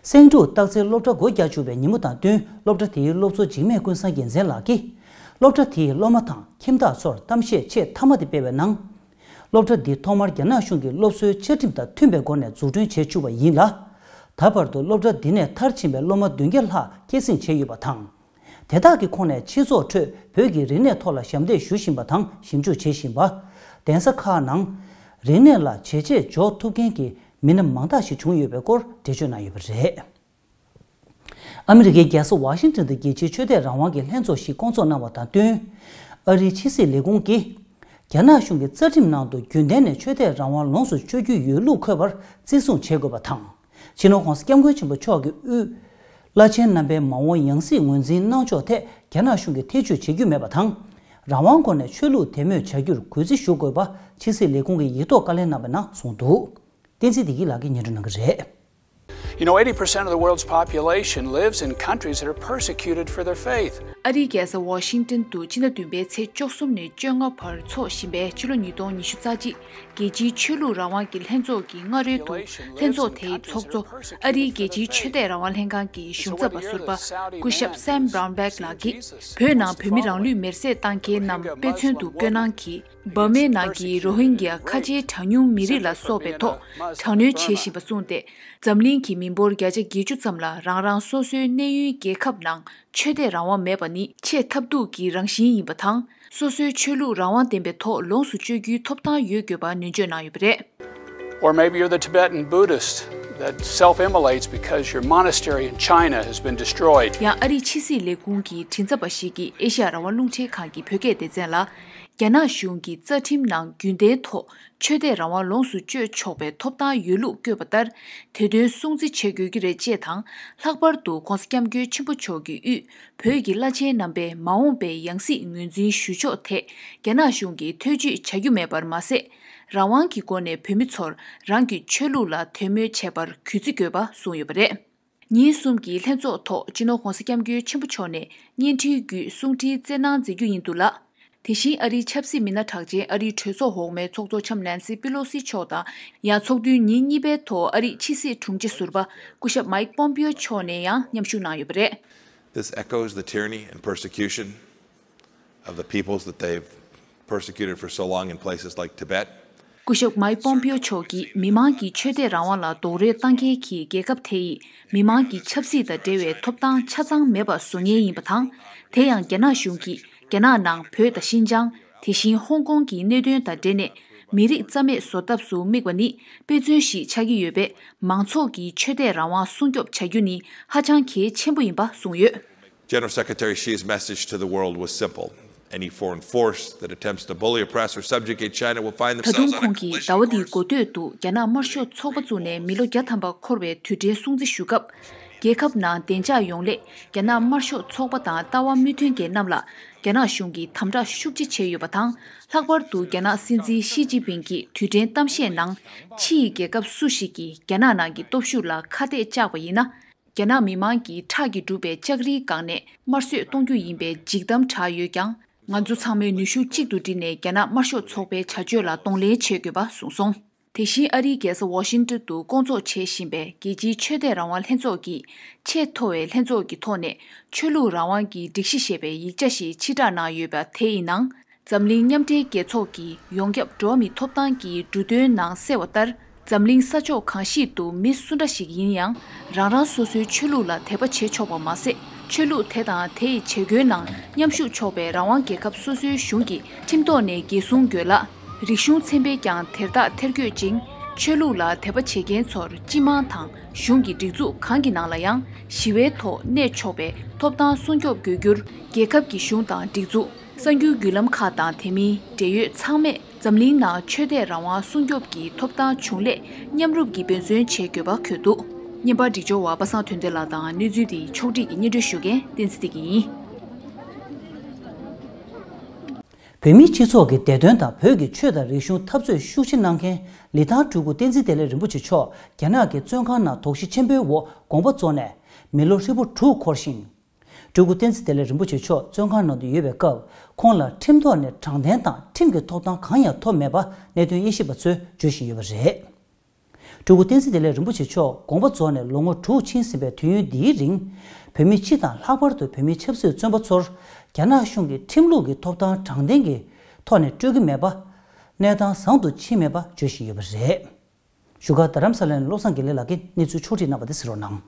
སེང་འབྲུག་སྟག་རྩེའི་སློབ་གྲྭ་སྒོ་རྒྱག་བཅུག་པའི་ཉིན་མོ་དང་བསྟུན། སློབ་གྲྭ་དེའི་སློབ་གཙོ་འཇིགས་མེད་ཀུན་བཟང་རྒྱལ་མཚན་ལགས་ཀྱིས། སློབ་གྲྭ་དེའི་སློབ་མ་དང་ཁྱིམ་བདག་ཚོར་གཏམ་བཤད་ཆེས་མཐའ་མ་དེ་སྤེལ་བའི་ནང་། སློབ་གྲྭ་འདི་ཐོག་མར་རྒྱ་ནག་གཞུང་གི་སློབ་གསོའི་བཅའ་ཁྲིམས་དང་མཐུན་པའི་སྒོ་ནས་འཛུགས་སྐྲུན་བྱེད་བཅུག་པ་ཡིན་ལ། ད་བར་དུ་སློབ་གྲྭ་འདི་ནས་མཐར་ཕྱིན་པའི་སློབ་མ་བདུན་བརྒྱ་ལྷག་སྐྱེད་སྲིང་བྱས་ཡོད་པ་དང་། དེ་དག་གི་ཁོངས་ནས་སྤྱི་ཚོགས་ཁྲོད་བོད་ཀྱི་རིག་གནས་ཐོག་ལ་ཞབས་འདེགས་ཞུ་བཞིན་པ་དང་ཞིབ་འཇུག་བྱེད་བཞིན་པ། གདན་ས་ཁག་ནང་རིག་གནས་ལ་བྱས་རྗེས་འཇོག་ཐུབ་མཁན་གྱི་མི་སྣ་མང་དག་ཞིག་བྱུང་ཡོད་པའི་སྐོར་འགྲེལ་བརྗོད་གནང་ཡོད་པ་རེད། ཨ་མི་རི་ཀའི་རྒྱལ་ས་ཝ་ཤིང་ཏོན་དུ་རྒྱལ་སྤྱིའི་ཆོས་དད་རང་དབང་གི་ལྷན་ཚོགས་ཤིག་བསྐོང་ཚོགས་གནང་བ་དང་བསྟུན། ཨ་རིའི་ཕྱི་སྲིད་ལས་ཁུངས་ཀྱིས། རྒྱ་ནག་གཞུང་གི་རྩ་ཁྲིམས་ནང་དུ་རྒྱུན་ལྡན་ནས་ཆོས་དད་རང་དབང་ལོངས་སུ་སྤྱོད་རྒྱུ་ཡོད་ལུགས་འཁོད་པར་བརྩི་སྲུང་བྱེད་དགོས་པ་དང་། སྤྱི་ནོར་༸གོང་ས་༸སྐྱབས་མགོན་ཆེན་པོ་མཆོག་གི་དབུས། བླ་ཆེན་རྣམ་པའི་མ་འོངས་ཡང་སྲིད་ངོས་འཛིན་གནང་ཕྱོགས་ཐད་རྒྱ་ནག་གཞུང་གིས་ཐེ་བྱུས་བྱེད་རྒྱུ་མེད་པ་དང་། རང་དབང་སྒོ་ནས་ཆོས་ལུགས་དད་མོས་བྱ་རྒྱུར་གུས་བརྩི་ཞུ་དགོས་པ་ཕྱི་སྲིད་ལས་ཁུངས་ཀྱི་ཡིག་ཐོག་བཀའ་ལན་གནང་བའི་ནང་གསུངས་འདུག། བསྟན་འཛིན་བདེ་སྐྱིད་ལགས་ཀྱིས་སྙན་སྒྲོན་གནང་གི་རེད། You know, eighty percent of the world's population lives in countries that are persecuted for their faith. ཨ་རིའི་རྒྱལ་ས་ཝ་ཤིང་ཏན་དུ་ཕྱི་ཟླ་བདུན་པའི་ཚེས་བཅུ་གསུམ་ནས་བཅོ་ལྔ་བར་འཚོགས་བཞིན་པའི་ཕྱི་ལོ་ཉིས་སྟོང་ཉི་ཤུ་རྩ་གཅིག་རྒྱལ་སྤྱིའི་ཆོས་ལུགས་རང་དབང་གི་ལྷན་ཚོགས་ཀྱི་སྔ་རོལ་དུ། ལྷན་ཚོགས་དེའི་ཚོགས་གཙོ་ཨ་རིའི་རྒྱལ་སྤྱིའི་ཆོས་དད་རང་དབང་ལྷན་ཁང་གི་གཞུང་ཚབ་པ་ཟུར་པ་སྐུ་ཞབས་སེམ་བྷ་རོན་བྷེག་ལགས་ཀྱིས། བོད་ནང་བོད་མི་རང་ལུས་མེར་སྲེག་བཏང་མཁན་རྣམས་དཔེ་མཚོན་དུ་བཀོད་གནང་གིས། འབར་མའི་ནང་གི་རོ་ཧིན་གྱི་ཁ་ཆེའི་གྲངས་ཉུང་མི་རིགས་ལ་སོགས་པའི་ཐོག་དྲག་གནོན་བྱེད་བཞིན་པ་གསུངས་ཏེ། འཛམ་གླིང་གི་མི་འབོར་བརྒྱ་ཆ་བརྒྱད་ཅུ་ཙམ་ལ་རང་རང་སོ་སོའི་གནས་ཡུལ་རྒྱལ་ཁབ་ནང་ཆོས་དད་རང་དབང་མེད་པ་ནི་ཆེས་ཐབས་སྡུག་གི་རང་བཞིན་ཡིན་པ་དང་། སོ་སོའི་ཆོས་ལུགས་རང་དབང་ལྡན་པའི་ཐོག་ལོངས་སུ་སྤྱོད་རྒྱུའི་ཐོབ་ཐང་ཡོད་དགོས་པ་ནན་བརྗོད་གནང་ཡོད་པ་རེད། Or maybe you're the Tibetan Buddhist that self immolates because your monastery in China has been destroyed. ཡང་ཨ་རིའི་ཕྱི་སྲིད་ལས་ཁུངས་ཀྱི་མགྲིན་ཚབ་པ་ཞིག་གིས་ཨེ་ཤ་ཡ་རང་དབང་རླུང་འཕྲིན་ཁང་གི་བོད་སྐད་སྡེ་ཚན་ལ། རྒྱ་ནག་གཞུང་གི་རྩ་ཁྲིམས་ནང་རྒྱུན་ལྡན་ཐོག་ཆོས་དད་རང་དབང་ལོངས་སུ་སྤྱོད་ཆོག་པའི་ཐོབ་ཐང་ཡོད་ལུགས་བཀོད་པ་ལྟར། དེ་དོན་སྲུང་བརྩི་བྱེད་དགོས་ཀྱི་རེད་ཅེས་དང་། ལྷག་པར་དུ་༧གོང་ས་༧སྐྱབས་མགོན་ཆེན་པོ་མཆོག་གི་དབུས་བོད་ཀྱི་བླ་ཆེན་རྣམ་པས་མ་འོངས་པའི་ཡང་སྲིད་ངོས་འཛིན་ཞུ་ཕྱོགས་ཐད་རྒྱ་ནག་གཞུང་གིས་ཐེ་བྱུས་བྱ་རྒྱུ་མེད་པར་མ་ཟད། རང་དབང་གི་སྒོ་ནས་བོད་མི་ཚོར་རང་གི་ཆོས་ལུགས་ལ་དད་མོས་བྱེད་པར་གུས་བརྩི་དགོས་པ་གསུངས་ཡོད་པ་རེད། ཉིན་གསུམ་གྱི་ལྷན་ཚོགས་ཐོག་སྤྱི་ནོར་༧གོང་ས་༧སྐྱབས་མགོན་ཆེན་པོ་མཆོག་ནས་བརྙན་འཕྲིན་བརྒྱུད་གསུང་འཕྲིན་བསྩལ་གནང་མཛད་རྒྱུ་ཡིན་འདུག་ལ། དེ་བཞིན་ཨ་རིའི་ཆབ་སྲིད་མི་སྣ་གྲགས་ཅན་ཨ་རིའི་གྲོས་ཚོགས་འོག་མའི་ཚོགས་གཙོ་ལྕམ་ནན་སི་པི་ལོ་སི་མཆོག་དང་། ཡང་ཚོགས་དུས་ཉིན་གཉིས་པའི་ཐོག་ཨ་རིའི་ཕྱི་སྲིད་དྲུང་ཆེ་ཟུར་པ་སྐུ་ཞབས་མའིག་པོམ་པིའོ་མཆོག་ནས་ཡང་མཉམ་ཞུགས་གནང་ཡོད་པ་རེད། This echoes the tyranny and persecution of the peoples that they've persecuted for so long in places like Tibet. སྐུ་ཞབས་མའིག་པོམ་པིའོ་མཆོག་གིས་མི་མང་གི་ཆོས་དད་རང་དབང་ལ་རྡོག་རོལ་བཏང་མཁན་གྱི་རྒྱལ་ཁབ་དེ་ཡིས་མི་མང་གི་ཆབ་སྲིད་དང་འབྲེལ་བའི་ཐོབ་ཐང་ཆ་ཚང་མེད་པ་བཟོ་མཁན་ཡིན་པ་དང་། དེ་ཡང་རྒྱ་ནག་གཞུང་གིས་རྒྱ་ནག་ནང་བོད་དང་ཤིན་ཅང་། དེ་བཞིན་ཧོང་ཀོང་གི་གནད་དོན་དང་འབྲེལ་ནས་མི་རིགས་རྩ་མེད་བཟོ་ཐབས་སུ་དམིགས་པ་ནི་དཔེ་མཚོན་ཞིག་ཆགས་ཀྱི་ཡོད་པས། མང་ཚོགས་ཀྱི་ཆོས་དད་རང་དབང་སྲུང་སྐྱོབ་བྱ་རྒྱུ་ནི་ཧ་ཅང་གལ་ཆེན་པོ་ཡིན་པ་གསུངས་ཡོད། General Secretary Xi's message to the world was simple. Any foreign force that attempts to bully, oppress, or subjugate China will find ད་དུང་ཁོང་གིས་ཟླ་བ་འདིའི་འགོ་སྟོད་དུ་རྒྱ་ནག་དམར་ཤོག་ཚོགས་པ་བཙུགས་ནས་མི་ལོ་བརྒྱ་ཐམ་པ་འཁོར་བའི་དུས་དྲན་སྲུང་བརྩི་ཞུ་སྐབས། རྒྱལ་ཁབ་ནང་བདེ་འཇགས་ཡོང་སླད་རྒྱ་ནག་དམར་ཤོག་ཚོགས་པ་དང་ལྟ་བ་མི་མཐུན་མཁན་རྣམས་ལ་རྒྱ་ནག་གཞུང་གིས་དམ་དྲག་ཤུགས་ཆེ་བྱས་ཡོད་པ་དང་། ལྷག་པར་དུ་རྒྱ་ནག་སྲིད་འཛིན་ཞི་ཅིན་ཕིང་གིས་དུས་དྲན་གཏམ་བཤད་ནང་། ཕྱི་ཡི་རྒྱལ་ཁབ་སུ་ཞིག་གིས་རྒྱ་ནག་ནང་གི་སྟོབས་ཤུགས་ལ་ཁ་གཏད་བཅག་པ་ཡིན་ན། རྒྱ་ནག་མི་མང་གིས་ཁྲག་གིས་བསྒྲུབས་པའི་ལྕགས་རིའི་སྒང་ནས་དམར་གསོད་གཏོང་རྒྱུ་ཡིན་པའི་འཇིགས་གཏམ་བསྒྲགས་ཡོད་ཀྱང་། ང་ཚོ་ཚང་མས་ནུས་ཤུགས་གཅིག་ཏུ་བསྒྲིལ་ནས་རྒྱ་ནག་དམར་ཤོག་ཚོགས་པའི་བྱ་སྤྱོད་ལ་གདོང་ལེན་བྱེད་དགོས་པ་གསུངས་སོང་། དེ་བཞིན་ཨ་རིའི་རྒྱལ་ས་ཝ་ཤིང་ཏོན་དུ་བསྐོང་ཚོགས་བྱེད་བཞིན་པའི་རྒྱལ་སྤྱིའི་ཆོས་དད་རང་དབང་ལྷན་ཚོགས་ཀྱི་ཆེས་མཐོ་བའི་ལྷན་ཚོགས་ཀྱི་ཐོག་ནས་ཆོས་ལུགས་རང་དབང་གི་སྒྲིག་གཞི་ཞེས་པའི་ཡིག་ཆ་ཞིག་ཕྱིར་བསྒྲགས་གནང་ཡོད་པ་དེ་ཡི་ནང་། འཛམ་གླིང་མཉམ་འབྲེལ་རྒྱལ་ཚོགས་ཀྱི་ཡོངས་ཁྱབ་འགྲོ་བ་མིའི་ཐོབ་ཐང་གི་འབྲུ་དོན་ནང་གསལ་བ་ལྟར། འཛམ་གླིང་ས་ཕྱོགས་གང་ཞིག་ཏུ་མི་སུ་འདྲ་ཞིག་ཡིན་ཡང་། རང་རང་སོ་སོའི་ཆོས་ལུགས་ལ་དད་པ་བྱེད་ཆོག་པ་མ་ཟད། ཆོས་ལུགས་དེ་དང་དེ་ཡི་བྱེད་སྒོའི་ནང་མཉམ་ཞུགས་ཆོག་པའི་རང་དབང་རྒྱལ་ཁབ་སོ་སོའི་གཞུང་གི་ཁྲིམས་ཐོག་ནས་འགན་སྲུང་དགོས་ལ། རིག་གཞུང་ཚན་པས་ཀྱང་དེར་ཐག་ཐེར་འཁྱོལ་ཅིང་། ཆོས་ལུགས་ལ་དད་པ་བྱེད་མཁན་ཚོར་སྤྱི་དམངས་དང་གཞུང་གི་སྒྲིག་འཛུགས་གང་གི་ནང་ལ་ཡང་ཞི་བའི་ཐོག་གནས་ཆོག་པའི་ཐོབ་ཐང་སྲུང་སྐྱོབ་དགོས་རྒྱུར། རྒྱལ་ཁབ་ཀྱི་གཞུང་དང་སྒྲིག་འཛུགས། གསར་འགྱུར་བརྒྱུད་ལམ་ཁག་དང་དེ་མིན་འབྲེལ་ཡོད་ཚང་མས་འཛམ་གླིང་ནང་ཆོས་དད་རང་དབང་སྲུང་སྐྱོབ་ཀྱི་ཐོབ་ཐང་བྱུང་སླད་མཉམ་རུབ་ཀྱིས་འབད་བརྩོན་བྱེད་དགོས་པ་འཁོད་འདུག། བརྙན་པར་སྒྲིག་སྦྱོར་བ་པ་སངས་དོན་ལྡན་ལགས་དང་གནས་ཚུལ་འདི་ཕྱོགས་སྒྲིག་གིས་སྙན་སྒྲོན་ཞུ་མཁན་བསྟན་འཛིན་བདེ་སྐྱིད་ཡིན། བོད་མིའི་སྤྱི་ཚོགས་ཀྱི་བདེ་དོན་དང་བོད་ཀྱི་ཆོས་དང་རིག་གཞུང་འཐབ་རྩོད་ཤུགས་ཆེ་གནང་མཁན་ལི་ཐང་སྤྲུལ་སྐུ་བསྟན་འཛིན་བདེ་ལེགས་རིན་པོ་ཆེ་མཆོག་རྒྱ་ནག་གི་བཙོན་ཁང་ནང་དོགས་གཞི་ཆེན་པོའི་འོག་དགོངས་པ་རྫོགས་ནས་མི་ལོ་ཧྲིལ་པོ་དྲུག་འཁོར་ཞིང་། སྤྲུལ་སྐུ་བསྟན་འཛིན་བདེ་ལེགས་རིན་པོ་ཆེ་མཆོག་བཙོན་ཁང་ནང་དུ་ཡོད་པའི་སྐབས། ཁོང་ལ་ཁྲིམས་ཐོག་ནས་དྲང་བདེན་དང་ཁྲིམས་ཀྱི་ཐོབ་ཐང་གང་ཡང་ཐོབ་མེད་པ་གནད་དོན་དབྱེ་ཞིབ་པ་ཚོས་བརྗོད་བཞིན་ཡོད་པ་རེད། སྤྲུལ་སྐུ་བསྟན་འཛིན་བདེ་ལེགས་རིན་པོ་ཆེ་མཆོག་དགོངས་པ་རྫོགས་ནས་ལོ་ངོ་དྲུག་ཕྱིན་ཟིན་པའི་དུས་ཡུན་འདིའི་རིང་། བོད་མི་སྤྱི་དང་ལྷག་པར་དུ་བོད་མི་ཆབ་སྲིད་བཙོན་པ་ཚོར་རྒྱ་ནག་གཞུང་གིས་ཁྲིམས་ལུགས་ཀྱི་ཐོབ་ཐང་དྲང་བདེན་གྱི་ཐོག་ནས་སྤྲོད་ཀྱི་མེད་པ། གནས་སྟངས་བཟང་དུ་ཕྱིན་མེད་པ་བརྗོད་བཞིན་ཡོད་པ་རེད། བཞུགས་སྒར་རྡ་རམ་ས་ལ་ནས་བློ་བཟང་དགེ་ལེགས་ལགས་ཀྱིས་གནས་ཚུལ་ཕྱོགས་སྒྲིག་གནང་བ་དེ་གསན་རོགས་གནང་།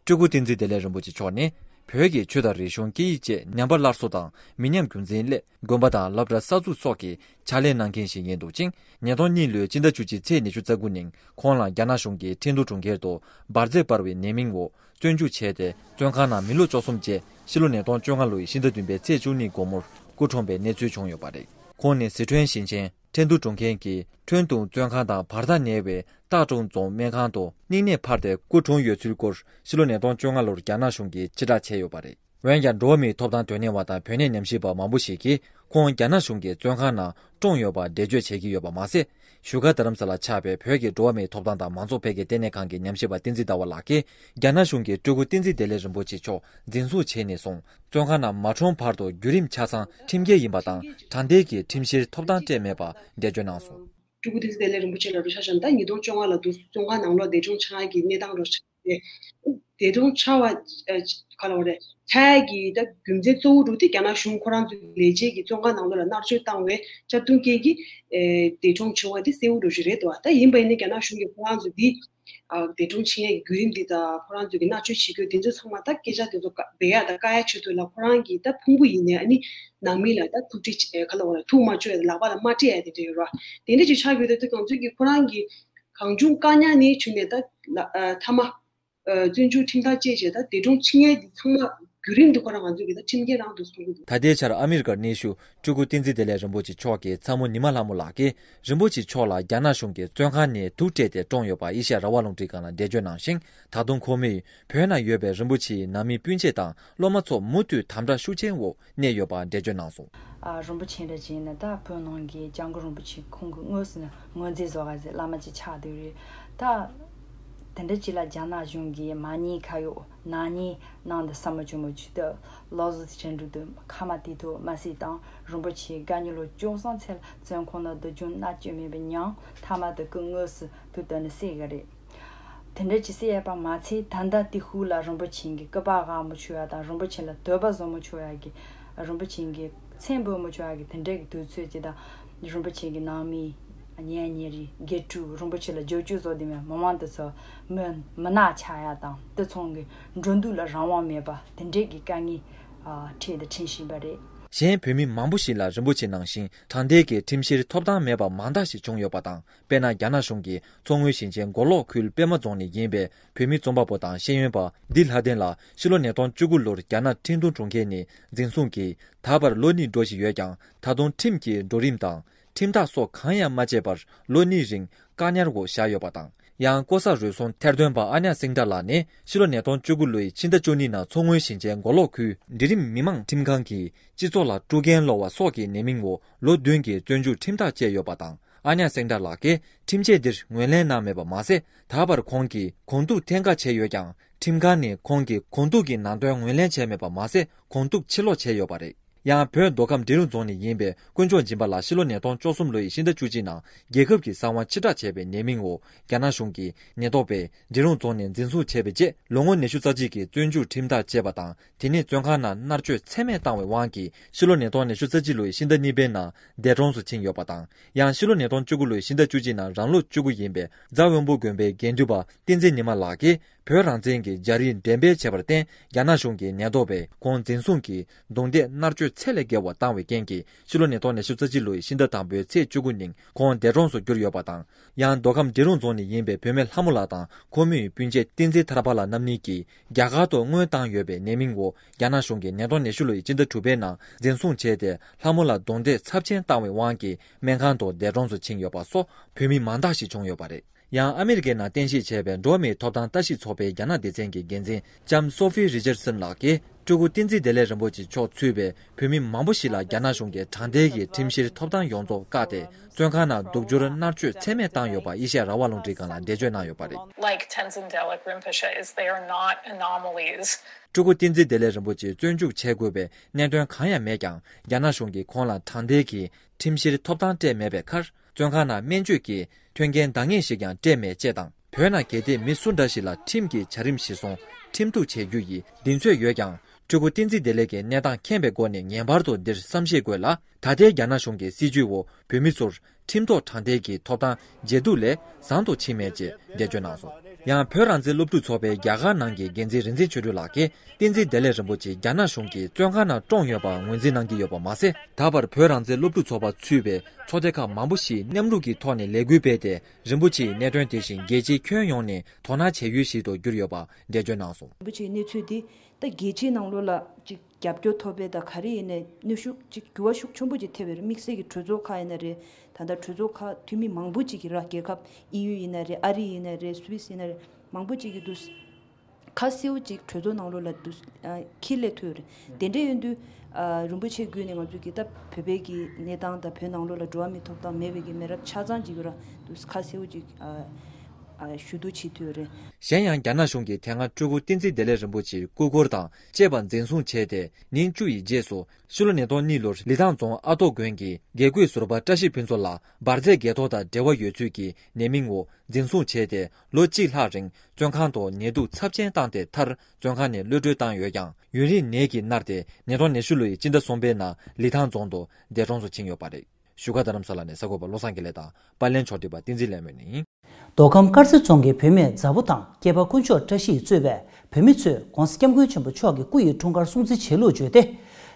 སྤྲུལ་སྐུ་བསྟན་འཛིན་བདེ་ལེགས་རིན་པོ་ཆེ་མཆོག་ནི་བོད་ཀྱི་ཆོས་དང་རིག་གཞུང་སྐད་ཡིག་བཅས་ཉམས་པ་སླར་གསོ་དང་མི་ཉམས་རྒྱུན་འཛིན་སླད་དགོན་པ་དང་སློབ་གྲྭ་གསར་འཛུགས་སོགས་ཀྱི་ཕྱག་ལས་གནང་མཁན་ཞིག་ཡིན་འདུག་ཅིང་། ཉིས་སྟོང་གཉིས་ལོའི་སྤྱི་ཟླ་བཅུ་གཅིག་ཚེས་ཉི་ཤུ་རྩ་དགུ་ཉིན་ཁོང་ལ་རྒྱ་ནག་གཞུང་གིས་ཁྲིན་ཏུའུ་གྲོང་ཁྱེར་དུ་འབར་རྫས་སྤར་བའི་ནད་མིང་འོག་བཙོན་འཇུག་བྱས་ཏེ་བཙོན་ཁང་ནང་མི་ལོ་བཅུ་གསུམ་རྗེས་ཕྱི་ལོ་ཉིས་སྟོང་བཅོ་ལྔ་ལོའི་ཕྱི་ཟླ་བདུན་པའི་ཚེས་བཅུ་གཉིས་དགོང་མོར་སྐུ་གྲོངས་པའི་གནས་ཚུལ་བྱུང་ཡོད་པ་རེད། ཁོང་ནི་ཟི་ཁྲོན་ཞིང་ཆེན་ཁྲེང་ཏུའུ་གྲོང་ཁྱེར་གྱི་ཁྲོན་ཏུང་བཙོན་ཁང་དང་བར་ཐག་ཉེ་བའི་ཏཱ་ཀྲུང་རྫོང་སྨན་ཁང་དུ་སྙིང་ནད་འཕར་ཏེ་སྐུ་གྲོངས་ཡོད་ཚུལ་སྐོར་ཕྱི་ལོ་ཉིས་སྟོང་བཅོ་ལྔ་ལོར་རྒྱ་ནག་གཞུང་གིས་ཕྱིར་བསྒྲགས་བྱས་ཡོད་པ་རེད། འོན་ཀྱང་། འགྲོ་བ་མིའི་ཐོབ་ཐང་དོན་གཉེར་བ་དང་བོད་གནས་ཉམས་ཞིབ་པ་མང་པོ་ཞིག་གིས་ཁོང་རྒྱ་ནག་གཞུང་གིས་བཙོན་ཁང་ནང་བཀྲོངས་ཡོད་པར་འགྲེལ་བརྗོད་བྱེད་ཀྱི་ཡོད་པ་མ་ཟད། བཞུགས་སྒར་རྡ་རམ་ས་ལར་ཆགས་པའི་བོད་ཀྱི་འགྲོ་བ་མིའི་ཐོབ་ཐང་དང་མང་གཙོ་འཕེལ་རྒྱས་ལྟེ་གནས་ཁང་གི་ཉམས་ཞིབ་པ་བསྟན་འཛིན་ཟླ་བ་ལགས་ཀྱིས། རྒྱ་ནག་གཞུང་གིས་སྤྲུལ་སྐུ་བསྟན་འཛིན་བདེ་ལེགས་རིན་པོ་ཆེ་མཆོག་འཛིན་བཟུང་བྱས་ནས་བཟུང་བཙོན་ཁང་ནང་མ་གྲོངས་བར་དུ་བརྒྱུད་རིམ་ཆ་ཚང་ཁྲིམས་འགལ་ཡིན་པ་དང་། དྲང་བདེན་གྱི་ཁྲིམས་བཤེར་ཐོབ་ཐང་སྤྲད་མེད་པར་འགྲེལ་བརྗོད་གནང་སོང་། སྤྲུལ་སྐུ་བསྟན་འཛིན་བདེ་ལེགས་རིན་པོ་ཆེ་ལགས་རུ་ཆ་བཞག་ན། ད་ཉིས་སྟོང་བཅོ་ལྔ་ལ་འདུག་བཙོན་ཁང་ནང་ལོགས་འདས་གྲོངས་ཆགས་ཡག་གི་གནས་སྟངས་རུ་ཆགས་ཏེ། འདས་གྲོངས་ཆགས་པ་ཨ་ག་ལ་བ་རེད། ཆགས་ཡག་གི་ད་རྒྱུ་མཚན་གཙོ་བོ་དྲུག་དེ་རྒྱ་ནག་གཞུང་ཁོ་རང་ཚོའི་ལས་བྱེད་ཀྱིས་བཙོན་ཁང་ནང་ལོགས་ལ་མནར་གཅོད་བཏང་བའི་གཅར་རྡུང་རྐྱེན་གྱིས་ཨེ་འདས་གྲོངས་བྱུང་བ་དེ་གསལ་པོ་རུ་ཞིག་རེད་འདུག་ད་ཡིན་པ་ཡིན་ན་རྒྱ་ནག་གཞུང་གིས་ཁོ་རང་ཚོ་འདི་ཨ་འདས་གྲོངས་ཕྱིན་ཡག་གི་བརྒྱུད་རིམ་འདི་དང་ཁོ་རང་ཚོ་གི་མནར་གཅོད་བྱེད་རྒྱུ་དེ་ཚོ་ཚང་མ་ད་སྐད་ཆ་དེ་ཚོ་བཀག་འབད་ཡག་དང་བཀག་ཡག་ཆེད་དུ་ལ་ཁོ་རང་གི་ད་ཕུང་པོ་ཡིན་ནའི་ཨ་ནི་ནང་མི་ལ་ད་ཐུག་འཕྲད་བྱེད་ག་ལ་བ་ལ་ཐུག་མ་བཅུག་ཡག་ལག་པ་ལ་མ་སྤྲད་ཡག་དེ་འདྲ་ཡོད་ར། དེ་འདྲ་ཅིག་ཆགས་ཡོད་དུས་ད་ང་ཚོས་ཀྱི་ཁོ་རང་གི་གང་བྱུང་བཀག་ཉར་ནས་བྱུང་ནས་ད་ལ་ཨ་མཐའ་མ་ཨ་བཙོན་འཇུག་ཁྲིམས་ཐག་བཅད་བྱས་ད་འདས་གྲོངས་ཕྱིན་ཡག་འདི་ཚང་མ་བརྒྱུད་རིམ་འདི་ཁོ་རང་ང་ཚོས་ཀྱི་ད་ཁྲིམས་འགལ་རང་དུ་སོང་གི་འདུག་ད་ལྟའི་ཆར་ཨ་མི་རི་ཀར་གནས་བཞུགས་སྤྲུལ་སྐུ་བསྟན་འཛིན་བདེ་ལེགས་རིན་པོ་ཆེ་མཆོག་གི་ཚ་མོ་ཉི་མ་ལྷ་མོ་ལགས་ཀྱིས། རིན་པོ་ཆེ་མཆོག་ལ་རྒྱ་ནག་གཞུང་གིས་བཙོན་ཁང་ནས་དུག་སྤྲད་དེ་བཀྲོངས་ཡོད་པ་ཨེ་ཤ་ཡ་རང་དབང་རླུང་འཕྲིན་ཁང་ལ་འགྲེལ་བརྗོད་གནང་ཞིང་། ད་དུང་ཁོ་མོས་བོད་ནང་ཡོད་པའི་རིན་པོ་ཆེའི་ནང་མི་སྤུན་མཆེད་དང་སློབ་མ་ཚོ་མུ་མཐུད་དམ་དྲག་ཤུགས་ཆེན་འོག་གནས་ཡོད་པ་འགྲེལ་བརྗོད་གནང་སོང་། ཨ་རིན་པོ་ཆེ་འདྲ་ཅིག་ནི་ད་བོད་ནང་གི་སྐྱབས་མགོན་རིན་པོ་ཆེ་ཁོང་གི་དངོས་སུ་ངོས་འཛིན་བཟོ་ག་ཟེར་བླ་མ་ཅིག་ཆགས་བསྡད་རེད། ད་དེ་འདྲ་ཅིག་ལ་རྒྱ་ནག་གཞུང་གིས་མ་ཉེས་ཁ་གཡོགས་ནག་ཉེས་གནང་འདི་ཟ་མ་བཅུ་མ་བཅུ་ད་ལོ་ཟུར་ཚེ་ཁྲིན་ཀྲུང་དུ་ཁ་མ་དེ་ཐོག་མ་སྲིད་དང་རིན་པོ་ཆེ་དགའ་ཉེ་ལོ་བཅུ་གསུམ་ཚེ་བཙོན་ཁང་ནང་སྡུག་སྦྱོང་མནར་གཅོད་མེད་པའི་མྱང་མཐའ་མ་དུ་སྐུ་དངོས་སུ་དུ་དོན་ནི་སྲིད་གི་རེད། དེ་འདྲ་ཅི་སྲིད་ཡས་པ་མ་ཚད་ད་ལྟ་དེ་ཤུགས་ལ་རིན་པོ་ཆེ་གི་སྐུ་པར་ཧ་མ་ཆུ་ཡ་དང་རིན་པོ་ཆེ་ལ་དོད་པ་བཟོ་མ་ཆུ་ཡ་གི་རིན་པོ་ཆེ་གི་མཚན་འབོད་མ་ཆུ་ཡ་གི་དེ་འདྲ་གི་དུས་ཚོད་ཅི་དང་རིན་པོ་ཆེ་གི་ནང་མི་ཉེ་ཉེ་རི་དགེ་ཕྲུག་རིན་པོ་ཆེ་ལ་རྒྱབ་སྐྱོར་བཟོ་དེ་མེད་མི་མང་དེ་ཚོ་མི་མི་ནག་ཆགས་ཡ་དང་དེ་ཚོང་གི་འགྲོ་འདུག་ལ་རང་དབང་མེད་པ་དེ་འདྲ་གི་དཀའ་ངལ་འཕྲད་དང་འཕྲད་བཞིན་པ་རེད། གཞན་བོད་མི་མང་པོ་ཞིག་ལ་རིན་པོ་ཆེ་ནང་བཞིན་དྲང་བདེན་གྱི་ཁྲིམས་བཤེར་ཐོབ་ཐང་མེད་པ་མང་དག་ཞིག་བྱུང་ཡོད་པ་དང་། དཔེར་ན། རྒྱ་ནག་གཞུང་གིས་མཚོ་སྔོན་ཞིང་ཆེན་མགོ་ལོག་ཁུལ་པད་མ་རྫོང་ནས་ཡིན་པའི་བོད་མི་རྩོམ་པ་པོ་དང་ཤེས་ཡོན་པ་བདེ་ལྷ་བསྟན་ལགས་ཕྱི་ལོ་ཉིས་སྟོང་བཅུ་དགུ་ལོར་རྒྱ་ནག་ཁྲིན་ཏུའུ་གྲོང་ཁྱེར་ནས་འཛིན་བཟུང་གིས་ད་བར་ལོ་གཉིས་འགྲོ་བཞིན་ཡོད་ཀྱང་། ད་དུང་ཁྲིམས་ཀྱི་འགྲོ་རིམ་དང་ཁྲིམས་ཐག་སོགས་གང་ཡང་མ་བཅད་པར་ལོ་གཉིས་རིང་བཀག་ཉར་འོག་བཞག་ཡོད་པ་དང་། ཡང་ལྐོག་ཟ་རུལ་སུངས་ཐེར་འདོན་པ་ཨ་ནྱ་སིང་ཏྲ་ལགས་ནི་ཕྱི་ལོ་ཉིས་སྟོང་བཅུ་དགུ་ལོའི་ཕྱི་ཟླ་བཅུ་གཉིས་ནང་མཚོ་སྔོན་ཞིང་ཆེན་མགོ་ལོག་ཁུལ་འབྲིང་རིམ་མི་མང་ཁྲིམས་ཁང་གིས་སྤྱི་ཚོགས་ལ་དཀྲུག་རྐྱེན་བསློགས་པ་སོགས་ཀྱི་ཉེས་མིང་འོག་ལོ་བདུན་གྱི་བཙོན་འཇུག་ཁྲིམས་ཐག་བཅད་ཡོད་པ་དང་། ཨ་ནྱ་སེང་བྲག་ལགས་ཀྱིས་ཁྲིམས་ཆད་འདིར་ངོས་ལེན་གནང་མེད་པ་མ་ཟད། ད་བར་ཁོང་གིས་དགོངས་རྟོགས་འཐེན་ཁ་བྱས་ཡོད་ཀྱང་། ཁྲིམས་ཁང་ནས་ཁོང་གི་དགོངས་རྟོགས་ཀྱི་ནང་དོན་ངོས་ལེན་བྱས་མེད་པ་མ་ཟད། དགོངས་རྟོགས་ཕྱིར་སློག་བྱས་ཡོད་པ་རེད། ཡང་བོད་མདོ་ཁམས་འབྲི་རུ་རྫོང་ནས་ཡིན་པའི་དཀོན་མཆོག་སྦྱིན་པ་ལགས་ཕྱི་ལོ་ཉིས་སྟོང་བཅུ་གསུམ་ལོ་ཡི་ཕྱི་ཟླ་བཅུ་གཅིག་ནང་རྒྱལ་ཁབ་ཀྱི་གསང་བ་ཕྱིར་བསྒྲགས་བྱས་པའི་ཉེས་མིང་འོག་རྒྱ་ནག་གཞུང་གིས་ཉེན་རྟོག་པས་འབྲི་རུ་རྫོང་ནས་འཛིན་བཟུང་བྱས་པའི་རྗེས། ལོ་ངོ་ཉི་ཤུ་རྩ་གཅིག་གི་བཙོན་འཇུག་ཁྲིམས་ཐག་བཅད་པ་དང་། དེ་ནས་བཙོན་ཁང་ནང་མནར་གཅོད་ཚད་མེད་བཏང་བའི་དབང་གིས་ཕྱི་ལོ་ཉིས་སྟོང་ཉི་ཤུ་རྩ་གཅིག་ལོའི་ཕྱི་ཟླ་གཉིས་པའི་ནང་འདས་གྲོངས་སུ་ཕྱིན་ཡོད་པ་དང་། ཡང་ཕྱི་ལོ་ཉིས་སྟོང་བཅུ་དགུ་ལོའི་ཕྱི་ཟླ་བཅུ་གཅིག་ནང་རང་ལོ་བཅུ་དགུ་ཡིན་པའི་རྫ་དབོན་པོ་དགོན་པའི་དགེ་འདུན་པ་བསྟན་འཛིན་ཉི་མ་ལགས་ཀྱིས་བོད་རང་བཙན་གྱི་རྒྱ་རིགས་འགྲེམས་སྤེལ་བྱས་པར་བརྟེན། རྒྱ་ནག་གཞུང་གི་ཉེན་རྟོག་པས་ཁོང་འཛིན་བཟུང་གིས་རྡུང་རྡེག་མནར་གཅོད་ཚད་ལས་བརྒལ་བ་བཏང་བའི་རྐྱེན་གྱིས། ཕྱི་ལོ་ཉིས་སྟོང་ཉི་ཤུ་རྩ་གཅིག་ལོའི་ཕྱི་ཟླ་དང་པོའི་ཚེས་བཅུ་དགུ་ཉིན་ཁོང་འདས་གྲོངས་སུ་གྱུར་ཡོད་པ་དང་། ཡང་མདོ་ཁམས་འབྲི་རུ་རྫོང་ནས་ཡིན་པའི་བུད་མེད་ལྷ་མོ་ལགས་དང་ཁོ་མོའི་སྤུན་མཆེད་བསྟན་འཛིན་ཐར་པ་ལགས་རྣམ་གཉིས་ཀྱིས་རྒྱ་གར་དུ་མངོན་བཏང་ཡོད་པའི་ཉེས་མིང་འོག་རྒྱ་ནག་གཞུང་གིས་ཉིས་སྟོང་ཉི་ཤུ་ལོའི་ཕྱི་ཟླ་དྲུག་པའི་ནང་འཛིན་བཟུང་བྱས་ཏེ། ལྷ་མོ་ལ་རྡུང་རྡེག་ཚབས་ཆེན་བཏང་བའི་དབང་གིས་སྨན་ཁང་དུ་འདས་གྲོངས་སུ་ཕྱིན་ཡོད་པ་སོགས་བོད་མི་མང་དག་ཞིག་བྱུང་ཡོད་པ་རེད། ཡང་ཨ་མི་རི་ཀའི་ནང་རྟེན་གཞི་བྱས་པའི་འགྲོ་བ་མིའི་ཐོབ་ཐང་ལྟ་ཞིབ་ཚོགས་པའི་རྒྱ་ནག་སྡེ་ཚན་གྱི་འགན་འཛིན་ལྕམ་སོ་ཧྥི་རི་ཅར་སན་ལགས་ཀྱིས། སྤྲུལ་སྐུ་བསྟན་འཛིན་བདེ་ལེགས་རིན་པོ་ཆེ་མཆོག་ཚུད་པའི་བོད་མི་མང་པོ་ཞིག་ལ་རྒྱ་ནག་གཞུང་གིས་དྲང་བདེན་གྱི་ཁྲིམས་བཤེར་ཐོབ་ཐང་ཡོངས་རྫོགས་བཀག་སྟེ། བཙོན་ཁང་ནང་སྡུག་སྦྱོར་མནར་གཅོད་ཚད་མེད་བཏང་ཡོད་པ་ཨེ་ཤ་ཡ་རང་དབང་རླུང་འཕྲིན་ཁང་ལ་འགྲེལ་བརྗོད་གནང་ཡོད་པ་རེད། Like Tenzin Delek Rinpoche's, they are not anomalies. སྤྲུལ་སྐུ་བསྟན་འཛིན་བདེ་ལེགས་རིན་པོ་ཆེ་བཙོན་འཇུག་བྱེད་དགོས་པའི་གནད་དོན་གང་ཡང་མེད་ཀྱང་། རྒྱ་ནག་གཞུང་གིས་ཁོང་ལ་དྲང་བདེན་གྱི་ཁྲིམས་བཤེར་ཐོབ་ཐང་སྤྲད་མེད་པའི་ཁར། བཙོན་ཁང་ནང་སྨན་བཅོས་ཀྱི་མཐུན་རྐྱེན་འདང་ངེས་ཤིག་ཀྱང་སྤྲད་མེད་ཅེས་དང་། བོད་ནང་གལ་ཏེ་མི་སུ་འདྲ་ཞིག་ལ་ཁྲིམས་ཀྱི་བྱ་རིམ་གཞིར་བཟུང་ཁྲིམས་གཏུག་བྱེད་རྒྱུ་ཡི་གདེང་ཚོད་ཡོད་ཀྱང་། སྤྲུལ་སྐུ་བསྟན་འཛིན་བདེ་ལེགས་ཀྱི་གནས་སྟངས་མཁྱེན་པའི་སྒོ་ནས་ངེས་པར་དུ་འདིར་བསམ་ཤེས་དགོས་ལ། ད་ལྟའི་རྒྱ་ནག་གཞུང་གི་སྲིད་བྱུས་འོག་བོད་མི་ཚོར་ཁྲིམས་ཐོག་དྲང་བདེན་གྱི་ཐོབ་ཐང་བརྗེད་གཏུག་ལས་བཟང་དུ་ཕྱིན་མེད་ཅེས་འགྲེལ་བརྗོད་གནང་སོང་། ཡང་བོད་རང་བཙན་སློབ་ཕྲུག་ཚོགས་པས་རྒྱ་གར་ནང་གི་འགན་འཛིན་རིག་འཛིན་ཆོས་སྒྲོན་ལགས་ཀྱིས། བསྟན་འཛིན་བདེ་ལེགས་རིན་པོ་ཆེ་རྒྱ་ནག་གཞུང་གིས་བཙོན་ཁང་ནང་བཀྲོངས་ཡོད་པར་ངོས་འཛིན་གནང་གི་ཡོད་པ་མ་ཟད། ད་བར་བོད་རང་བཙན་སློབ་ཕྲུག་ཚོགས་པ་ཚུད་པའི་ཚོགས་སྡེ་ཁག་མང་པོ་ཞིག་མཉམ་རུབ་ཀྱི་ཐོག་ནས་ལས་འགུལ་སྤེལ་ཏེ། རིན་པོ་ཆེའི་གནད་དོན་དེ་བཞིན་རྒྱལ་སྤྱིའི་ཁྱོན་ཡོངས་ནས་དོ་སྣང་བྱེད་ཡུལ་ཞིག་ཏུ་གྱུར་ཡོད་པ་འགྲེལ་བརྗོད་གནང་སོང་། རིན་པོ་ཆེའི་གནས་ཚུལ་འདི་ད་རྒྱལ་སྤྱིའི་ནང་ལོགས་ལ་ཅིག་རྒྱབ་སྐྱོར་ཐོབ་པའི་ད་ག་རེ་ཡིན་ནའི་གནོན་ཤུགས་ཅིག་འགྱུར་བ་ཤུགས་ཆེན་པོ་ཅིག་ཐེབས་པའི་རེད། དམིགས་བསལ་གྱི་གྲོས་ཚོགས་ཁག་ཡིན་ན་རེད། ད་ལྟ་གྲོས་ཚོགས་ཁག་འཐུས་མི་མང་པོ་ཅིག་གིས་ར་རྒྱལ་ཁབ་ཨི་ཡུ་ཡིན་ན་རེད། ཨ་རི་ཡིན་ན་རེད། སུད་སི་ཡིན་ན་རེད། མང་པོ་ཅིག་གིས་འདུག་ཁ་གསལ་པོ་ཅིག་གྲོས་ཚོགས་ནང་ལོགས་ལ་འདུག་ཨ་འཁྱེར་སླེབས་ཐུབ་ཡོད་རེད། དེ་འདྲ་ཡིན་དུས་ཨ་རིན་པོ་ཆེ་བརྒྱུད་ནས་ང་ཚོས་ཀྱི་ད་བོད་པའི་གི་གནས་སྟངས་དང་བོད་ནང་ལོགས་ལ་འགྲོ་བ་མིའི་ཐོབ་ཐང་མེད་པའི་གི་མི་རབས་ཆ་ཚང་ཅིག་ར་འདུག་ཁ་གསལ་པོ་ཅིག་ཨ་ཨ་ཞུ་གཏུག་བྱེད་ཐུབ་ཡོད་རེད། གཞན་ཡང་རྒྱ་ནག་གཞུང་གིས་དེ་སྔ་སྤྲུལ་སྐུ་བསྟན་འཛིན་བདེ་ལེགས་རིན་པོ་ཆེའི་སྐུ་འཁོར་དང་བཅས་པ་འཛིན་བཟུང་བྱས་ཏེ། ཉིན་བཅུ་ཡི་རྗེས་སུ་ཕྱི་ལོ་ཉིས་སྟོང་གཉིས་ལོར་ལི་ཐང་རྫོང་ཨ་ཏོ་དགོན་གྱི་དགེ་བསྐོས་ཟུར་པ་བཀྲ་ཤིས་ཕུན་ཚོགས་ལགས་འབར་རྫས་འགས་ཐོག་དང་འབྲེལ་བ་ཡོད་ཚུལ་གྱི་ཉེས་མིང་འོག་འཛིན་བཟུང་བྱས་ཏེ། ལོ་གཅིག་ལྷག་རིང་བཙོན་ཁང་དུ་ཉེས་འཛུགས་ཚབས་ཆེན་བཏང་སྟེ། མཐར་བཙོན་ཁང་ནས་གློད་གྲོལ་བཏང་ཡོད་ཀྱང་། ཡུན་རིང་ནད་ཀྱིས་མནར་ཏེ་ཉིས་སྟོང་ཉི་ཤུ་ལོའི་སྤྱི་ཟླ་གསུམ་པའི་ནང་ལི་ཐང་རྫོང་དུ་འདས་གྲོངས་སུ་ཕྱིན་ཡོད་པ་རེད། བཞུགས་སྒར་རྡ་རམ་ས་ལ་ནས་གསར་འགོད་པ་བློ་བཟང་དགེ་ལེགས་དང་པར་ལེན་ཕྱོགས་སྒྲིག་པ་བསྟན་འཛིན་ལེགས་སྨོན་ཡིན། མདོ་ཁམས་དཀར་མཛེས་རྫོང་གི་བུད་མེད་མཛའ་བོ་དང་སྐྱེས་པ་དཀོན་མཆོག་བཀྲ་ཤིས་གཙོས་པའི་བུད་མེད་ཚོས་༧གོང་ས་༧སྐྱབས་མགོན་ཆེན་པོ་མཆོག་གི་སྐུ་ཡི་འཁྲུངས་སྐར་སྲུང་བརྩི་བྱེད་ལུགས་བརྗོད་དེ།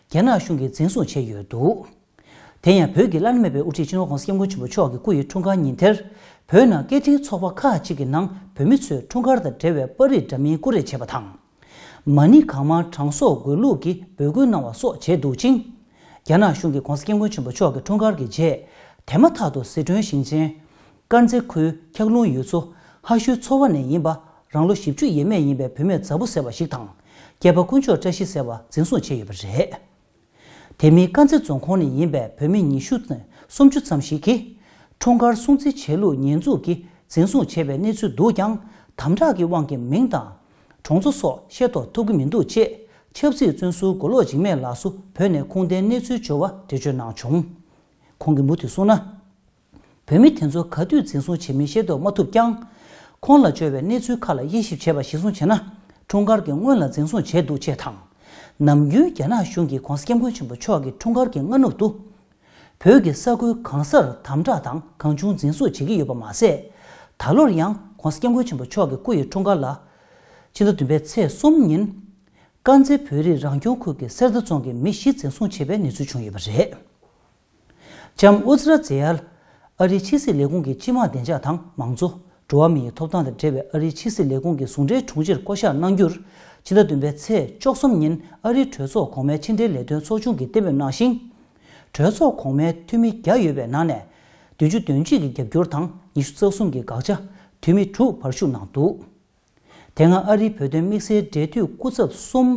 རྒྱ་ནག་གཞུང་གིས་འཛིན་བཟུང་བྱས་ཡོད་འདུག་དེ་ཡང་བོད་ཀྱི་བླ་ན་མེད་པའི་དབུ་ཁྲིད་སྤྱི་ནོར་༧གོང་ས་༧སྐྱབས་མགོན་ཆེན་པོ་མཆོག་གི་སྐུ་ཡི་འཁྲུངས་སྐར་ཉིན་དེར། བོད་ནང་སྐད་འཕྲིན་ཚོགས་པ་ཁག་ཅིག་གི་ནང་བུད་མེད་ཚོས་འཁྲུངས་སྐར་དང་འབྲེལ་བའི་པར་རིས་འདྲ་མིན་བརྐུ་རེས་བྱས་པ་དང་། མ་ཎི་གང་མང་གྲངས་གསོག་དགོས་ལུགས་ཀྱི་འབོད་སྐུལ་གནང་བ་སོགས་བྱས་འདུག་ཅིང་། རྒྱ་ནག་གཞུང་གིས་༧གོང་ས་༧སྐྱབས་མགོན་ཆེན་པོ་མཆོག་གི་འཁྲུངས་སྐར་གྱི་རྗེས། དེ་མ་ཐག་ཏུ་ཟི་ཁྲོན་ཞིང་ཆེན་དཀར་མཛེས་ཁུལ་འཁྱག་ལུང་ཡུལ་ཚོ་ཧ་ཤུའི་ཚོ་བ་ནས་ཡིན་པ། རང་ལོ་བཞི་བཅུ་ཡས་མས་ཡིན་པའི་བུད་མེད་མཛའ་བོ་ཟེར་བ་ཞིག་དང་། སྐྱེས་པ་དཀོན་མཆོག་བཀྲ་ཤིས་ཟེར་བ་འཛིན་བཟུང་བྱས་ཡོད་པ་རེད། དེ་མིན་དཀར་མཛེས་རྫོང་ཁོངས་ནས་ཡིན་པའི་བོད་མི་ཉི་ཤུ་ནས་སུམ་ཅུ་ཙམ་ཞིག་གིས། འཁྲུངས་སྐར་སྲུང་བརྩི་བྱེད་ལུགས་ཉེས་འཛུགས་ཀྱིས་འཛིན་བཟུང་བྱས་པའི་གནས་ཚུལ་འདུག་ཀྱང་། དམ་དྲག་གི་དབང་གིས་མིང་དང་། གྲོང་ཚོ་སོགས་ཤེས་རྟོགས་ཐུབ་ཀྱི་མི་འདུག་ཅེས། ཆབ་སྲིད་བཙོན་ཟུར་མགོ་ལོག་འཇིགས་མེད་ལགས་སུ་བོད་ནས་ཁུངས་ལྡན་གནས་ཚུལ་འབྱོར་བ་འགྲེལ་བརྗོད་གནང་བྱུང་། ཁོང་གིས་མུ་མཐུད་གསུངས་ན། བོད་མི་དེ་ཚོ་ག་དུས་འཛིན་བཟུང་བྱེད་མིན་ཤེས་རྟོགས་མ་ཐུབ་ཀྱང་། ཁོང་ལ་འབྱོར་བའི་གནས་ཚུལ་ཁག་ལ་དབྱེ་ཞིབ་བྱས་པ་གཞིར་བཟུང་བྱས་ན། འཁྲུངས་སྐར་གྱི་སྔོན་ལ་འཛིན་བཟུང་བྱས་འདུག་ཅེས་དང་། ནམ་རྒྱུན་རྒྱ་ནག་གཞུང་གིས་༧གོང་ས་༧སྐྱབས་མགོན་ཆེན་པོ་མཆོག་གི་འཁྲུངས་སྐར་གྱི་སྔ་ནུབ་ཏུ། བོད་ཀྱི་ས་ཁུལ་གང་སར་དམ་དྲག་དང་གང་བྱུང་འཛིན་བཟུང་བྱེད་ཀྱི་ཡོད་པ་མ་ཟད། ད་ལོར་ཡང་༧གོང་ས་༧སྐྱབས་མགོན་ཆེན་པོ་མཆོག་གི་སྐུ་ཡི་འཁྲུངས་སྐར་ལ། ཕྱི་ཟླ་བདུན་པའི་ཚེས་གསུམ་ཉིན། དཀར་མཛེས་བོད་རིགས་རང་སྐྱོང་ཁུལ་གྱི་གསེར་རྟ་རྫོང་གི་མི་བཞི་འཛིན་བཟུང་བྱས་པའི་གནས་ཚུལ་བྱུང་ཡོད་པ་རེད། ལྕམ་ཨུ་ཛི་ར་ཛེ་ཡལ། ཨ་རིའི་ཕྱི་སྲིད་ལས་ཁུངས་ཀྱི་སྤྱི་དམངས་བདེ་འཇགས་དང་མང་གཙོ། འགྲོ་བ་མིའི་ཐོབ་ཐང་དང་འབྲེལ་བའི་ཨ་རིའི་ཕྱི་སྲིད་ལས་ཁུངས་ཀྱི་ཟུང་འབྲེལ་དྲུང་ཆེར་བསྐོ་གཞག་གནང་རྒྱུར། ཕྱི་ཟླ་བདུན་པའི་ཚེས་བཅུ་གསུམ་ཉིན་ཨ་རིའི་གྲོས་ཚོགས་གོང་མའི་ཕྱི་འབྲེལ་ལས་དོན་ཚོགས་ཆུང་གིས་གཏན་འབེབས་གནང་ཞིང་། གྲོས་ཚོགས་གོང་མའི་འཐུས་མི་བརྒྱ་ཡོད་པའི་ནང་ནས། བདུན་ཅུ་དོན་གཅིག་གི་རྒྱབ་སྐྱོར་དང་ཉི་ཤུ་རྩ་གསུམ་གྱི་དགག་བྱ། འཐུས་མི་དྲུག་བར་ཞུགས་གནང་འདུག་དེ་སྔ་ཨ་རིའི་བོད་དོན་དམིགས་བསལ་འབྲེལ་མཐུད་སྐུ་ཚབ་གསུམ།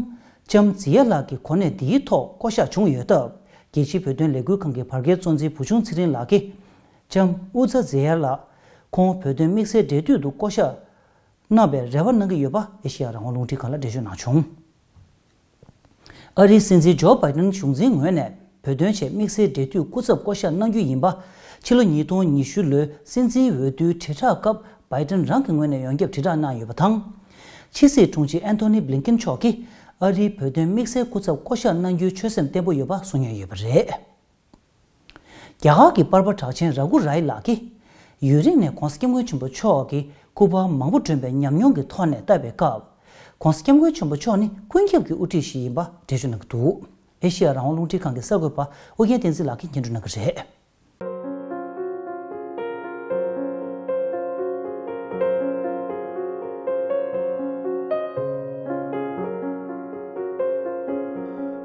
ལྕམ་ཛི་ཡ་ལགས་ཀྱི་གོ་གནས་འདིའི་ཐོག་བསྐོ་གཞག་བྱུང་ཡོད་སྟབས། རྒྱལ་སྤྱིའི་བོད་དོན་ལས་འགུལ་ཁང་གི་བར་བརྒལ་གཙོ་འཛིན་བུ་ཆུང་ཚེ་རིང་ལགས་ཀྱིས། ལྕམ་ཨུ་ཛ་ཛི་ཡ་ལགས་ཁོང་བོད་དོན་དམིགས་བསལ་འབྲེལ་མཐུད་དུ་བསྐོ་གཞག་གནང་བའི་རེ་བ་གནང་གི་ཡོད་པ་ཨེ་ཤེ་ཡ་རང་དབང་རླུང་འཕྲིན་ཁང་ལ་འགྲེལ་བརྗོད་གནང་བྱུང་། ཨ་རིའི་སྲིད་འཛིན་ཇོ་བྷའི་ཏན་གཞུང་འཛིན་ངོས་ནས་བོད་དོན་ཆེད་དམིགས་བསལ་འབྲེལ་མཐུད་སྐུ་ཚབ་བསྐོ་གཞག་གནང་རྒྱུ་ཡིན་པ། ཕྱི་ལོ་ཉིས་སྟོང་ཉི་ཤུ་ལོའི་སྲིད་འཛིན་འོས་བསྡུའི་དྲིལ་བསྒྲགས་སྐབས་བྷའི་ཏན་རང་གི་ངོས་ནས་ཡོངས་ཁྱབ་དྲིལ་བསྒྲགས་གནང་ཡོད་པ་དང་། ཕྱི་སྲིད་དྲུང་ཆེ་ཨན་ཐོ་ནི་བྷི་ལིན་ཀིན་མཆོག་གིས་ཨ་རིའི་བོད་དོན་དམིགས་བསལ་སྐུ་ཚབ་བསྐོ་གཞག་གནང་རྒྱུའི་ཆོད་སེམས་བརྟན་པོ་ཡོད་པ་གསུངས་མྱོང་ཡོད་པ་རེད། རྒྱ་གར་གྱི་པར་པ་གྲགས་ཆེན་ར་གུ་རའི་ལགས་ཀྱིས། ཡུན་རིང་ནས་༧གོང་ས་༧སྐྱབས་མགོན་ཆེན་པོ་མཆོག་གི་སྐུ་པར་མང་པོ་བསྒྲོན་པའི་ཉམས་མྱོང་གི་ཐོག་ནས་བལྟས་པའི་སྐབས། ༸གོང་ས་༸སྐྱབས་མགོན་ཆེན་པོ་མཆོག་ནི་ཀུན་ཁྱབ་ཀྱི་དབུ་ཁྲིད་ཞིག་ཡིན་པ་འགྲེལ་བརྗོད་གནང་གི་འདུག་ཨེ་ཤེ་ཡ་རང་དབང་རླུང་འཕྲིན་ཁང་གི་གསར་འགོད་པ་ཨོ་རྒྱན་བསྟན་འཛིན་ལགས་ཀྱིས་སྙན་སྒྲོན་གནང་གི་རེད།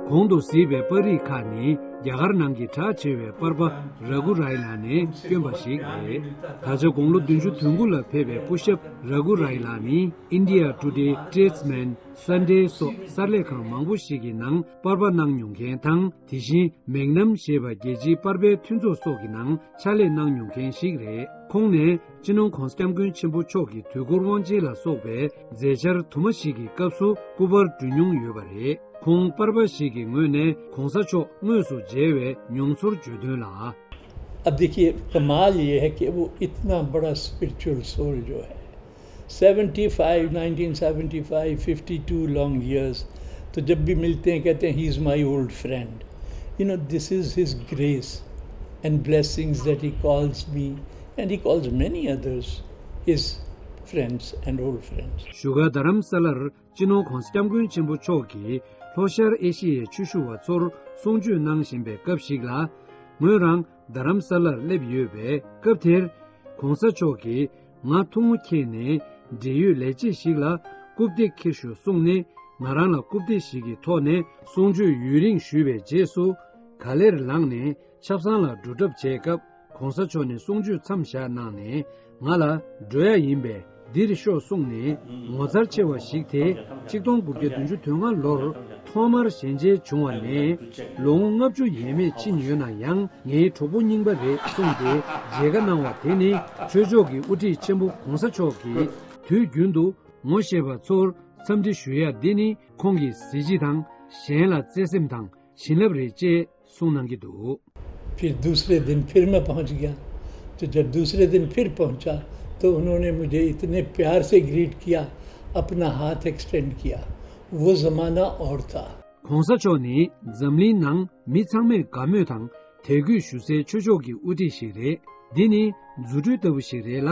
གོང་དུ་གཟིགས་པའི་པར་རིས་ཁག་ནི་རྒྱ་གར་ནང་གི་གྲགས་ཆེ་བའི་པར་པ་ར་གུ་རའི་ལགས་ནས་བསྐྱོན་པ་ཞིག་རེད། ད་ཆ་དགུང་ལོ་བདུན་ཅུ་དོན་དགུ་ལ་ཕེབས་པའི་སྐུ་ཞབས་ར་གུ་རའི་ལགས་ནི་India Today, Statesman, Sunday སོགས་གསར་ལས་ཁང་མང་པོ་ཞིག་གི་ནང་པར་པ་གནང་མྱོང་མཁན་དང་། དེ་བཞིན་མེག་ནམ་ཞེས་པ་རྒྱལ་སྤྱིའི་པར་པའི་མཐུན་ཚོགས་སོགས་ཀྱི་ནང་ཕྱག་ལས་གནང་མྱོང་མཁན་ཞིག་རེད། ཁོང་ནས་སྤྱི་ནོར་༸གོང་ས་༸སྐྱབས་མགོན་ཆེན་པོ་མཆོག་གི་དུས་འཁོར་དབང་ཆེན་ལ་སོགས་པའི་མཛད་འཆར་དུ་མ་ཞིག་གི་སྐབས་སུ་སྐུ་པར་བསྒྲོན་མྱོང་ཡོད་པ་རེད། ཁོང་པར་པ་ཞིག་གི་ངོས་ནས་གོང་ས་མཆོག་དངོས་སུ་མཇལ་བའི་མྱོང་ཚོར་བརྗོད་དོན་ལ། अब देखिए, कमाल ये है कि वो इतना बड़ा spiritual soul जो है, seventy five, nineteen seventy five, fifty two long years, तो जब भी मिलते हैं कहते हैं, "He is my old friend." You know, this is his grace and blessings that he calls me and he calls many others his friends and old friends. བཞུགས་སྒར་རྡ་རམ་ས་ལར་སྤྱི་ནོར་༸གོང་ས་༸སྐྱབས་མགོན་ཆེན་པོ་མཆོག་གིས་ལྷོ་ཤར་ཨེ་ཤི་ཡའི་ཆོས་ཞུ་བ་ཚོར་གསུང་ཆོས་གནང་བཞིན་པའི་སྐབས་ཤིག་ལ། ངོས་རང་རྡ་རམ་ས་ལར་སླེབས་ཡོད་པས། སྐབས་དེར་༸གོང་ས་མཆོག་གིས་ང་ཐུགས་མོ་འཁྱེར་ནས་འབྲེལ་ཡོད་ལས་བྱེད་ཞིག་ལ་རྐུབ་སྟེགས་འཁྱེར་ཤོག་གསུངས་ནས། ང་རང་ལ་རྐུབ་སྟེགས་ཤིག་གི་ཐོག་ནས་གསུང་ཆོས་ཡུན་རིང་ཞུས་པའི་རྗེས་སུ། ག་ལེར་ལངས་ནས་ཆབ་གསང་ལ་འགྲོ་གྲབས་བྱས་སྐབས། ༸གོང་ས་མཆོག་ནས་གསུང་ཆོས་མཚམས་བཞག་གནང་ནས་ང་ལ། འགྲོ་ཡ་ཡིན་པས་ འདིར་ཤོག་གསུངས་ནས་ངོ་མཚར་ཆེ་བ་ཞིག་དེ་གཅིག་སྟོང་དགུ་བརྒྱ་བདུན་ཅུ་དོན་ལྔ་ལོར་ཐོག་མར་ཞལ་མཇལ་བྱུང་བ་ནས་ལོ་ངོ་ལྔ་བཅུ་ཡས་མས་ཕྱིན་ཡོད་ན་ཡང་ངའི་གྲོགས་པོ་རྙིང་པ་རེད་གསུངས་ཏེ་མཇལ་ཁ་གནང་བ་དེ་ནི་ཆོས་ཕྱོགས་ཀྱི་དབུ་ཁྲིད་ཆེན་པོ་གོང་ས་མཆོག་གིས་དུས་རྒྱུན་དུ་ངོ་ཤེས་པ་ཚོར་འཚམས་འདྲི་ཞུ་ཡ་འདི་ནི་ཁོང་གི་གཟི་བརྗིད་དང་གཞན་ལ་བརྩེ་སེམས་དང་། བྱིན་རླབས་རེད་ཅེས་གསུངས་གནང་གི་འདུག फिर दूसरे दिन फिर मैं पहुंच गया। तो जब दूसरे दिन फिर पहुंचा तो उन्होंने मुझे इतने प्यार से ग्रीट किया, अपना हाथ एक्सटेंड किया। वो जमाना और था। གོང་ས་མཆོག་ནི་འཛམ་གླིང་ནང་མི་ཚང་མས་དགའ་མོས་དང་དད་གུས་ཞུ་སའི་ཆོས་ཕྱོགས་ཀྱི་དབུ་ཁྲིད་ཞིག་རེད། འདི་ནི་རྫུ་འཕྲུལ་ལྟ་བུ་ཞིག་རེད་ལ།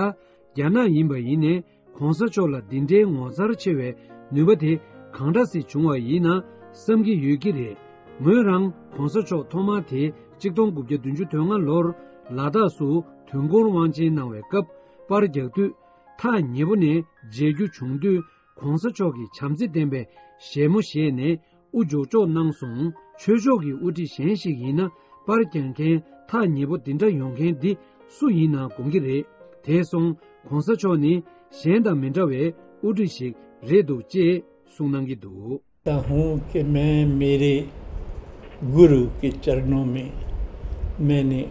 རྒྱ་ནག་ཡིན་པ་ཡིན་ནའི་གོང་ས་མཆོག་ལ་འདི་འདྲའི་ངོ་མཚར་ཆེ་བའི་ནུས་པ་དེ་གང་འདྲ་སེ་བྱུང་བ་ཡིན་ན་བསམ་གྱི་ཡོད་ཀྱི་རེད། ངོས་རང་གོང་ས་མཆོག་ཐོག་མ་དེ་གཅིག་སྟོང་དགུ་བརྒྱ་བདུན་ཅུ་དོན་ལྔ་ལོར་ལ་དྭགས་སུ་དུས་འཁོར་དབང་ཆེན་གནང་བའི་སྐབས་པར་རྒྱག་དུས་ཐག་ཉེ་པོ་ནས་མཇལ་རྒྱུ་བྱུང་དུས་གོང་ས་མཆོག་གིས་བྱམས་བརྩེ་ལྡན་པའི་ཞལ་མོ་བཞེས་ནས་དབུ་འཇོག་འཇོག་གནང་སོང་། ཆོས་ཕྱོགས་ཀྱི་དབུ་ཁྲིད་གཞན་ཞིག་ཡིན་ན་པར་རྒྱག་མཁན་ཐག་ཉེ་པོ་འདི་འདྲ་ཡོང་མཁན་འདི་སུ་ཡིན་ན་དགོངས་ཀྱི་རེད། དེ་སོང་གོང་ས་མཆོག་ནི་གཞན་དང་མི་འདྲ་བའི་དབུ་ཁྲིད་ཞིག་རེད་འདུག་ཅེས་གསུངས་གནང་གི་འདུག हूँ कि मैं मेरे गुरु के चरणों में मैंने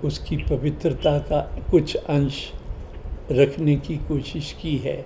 उसकी पवित्रता का कुछ अंश रखने की कोशिश की है।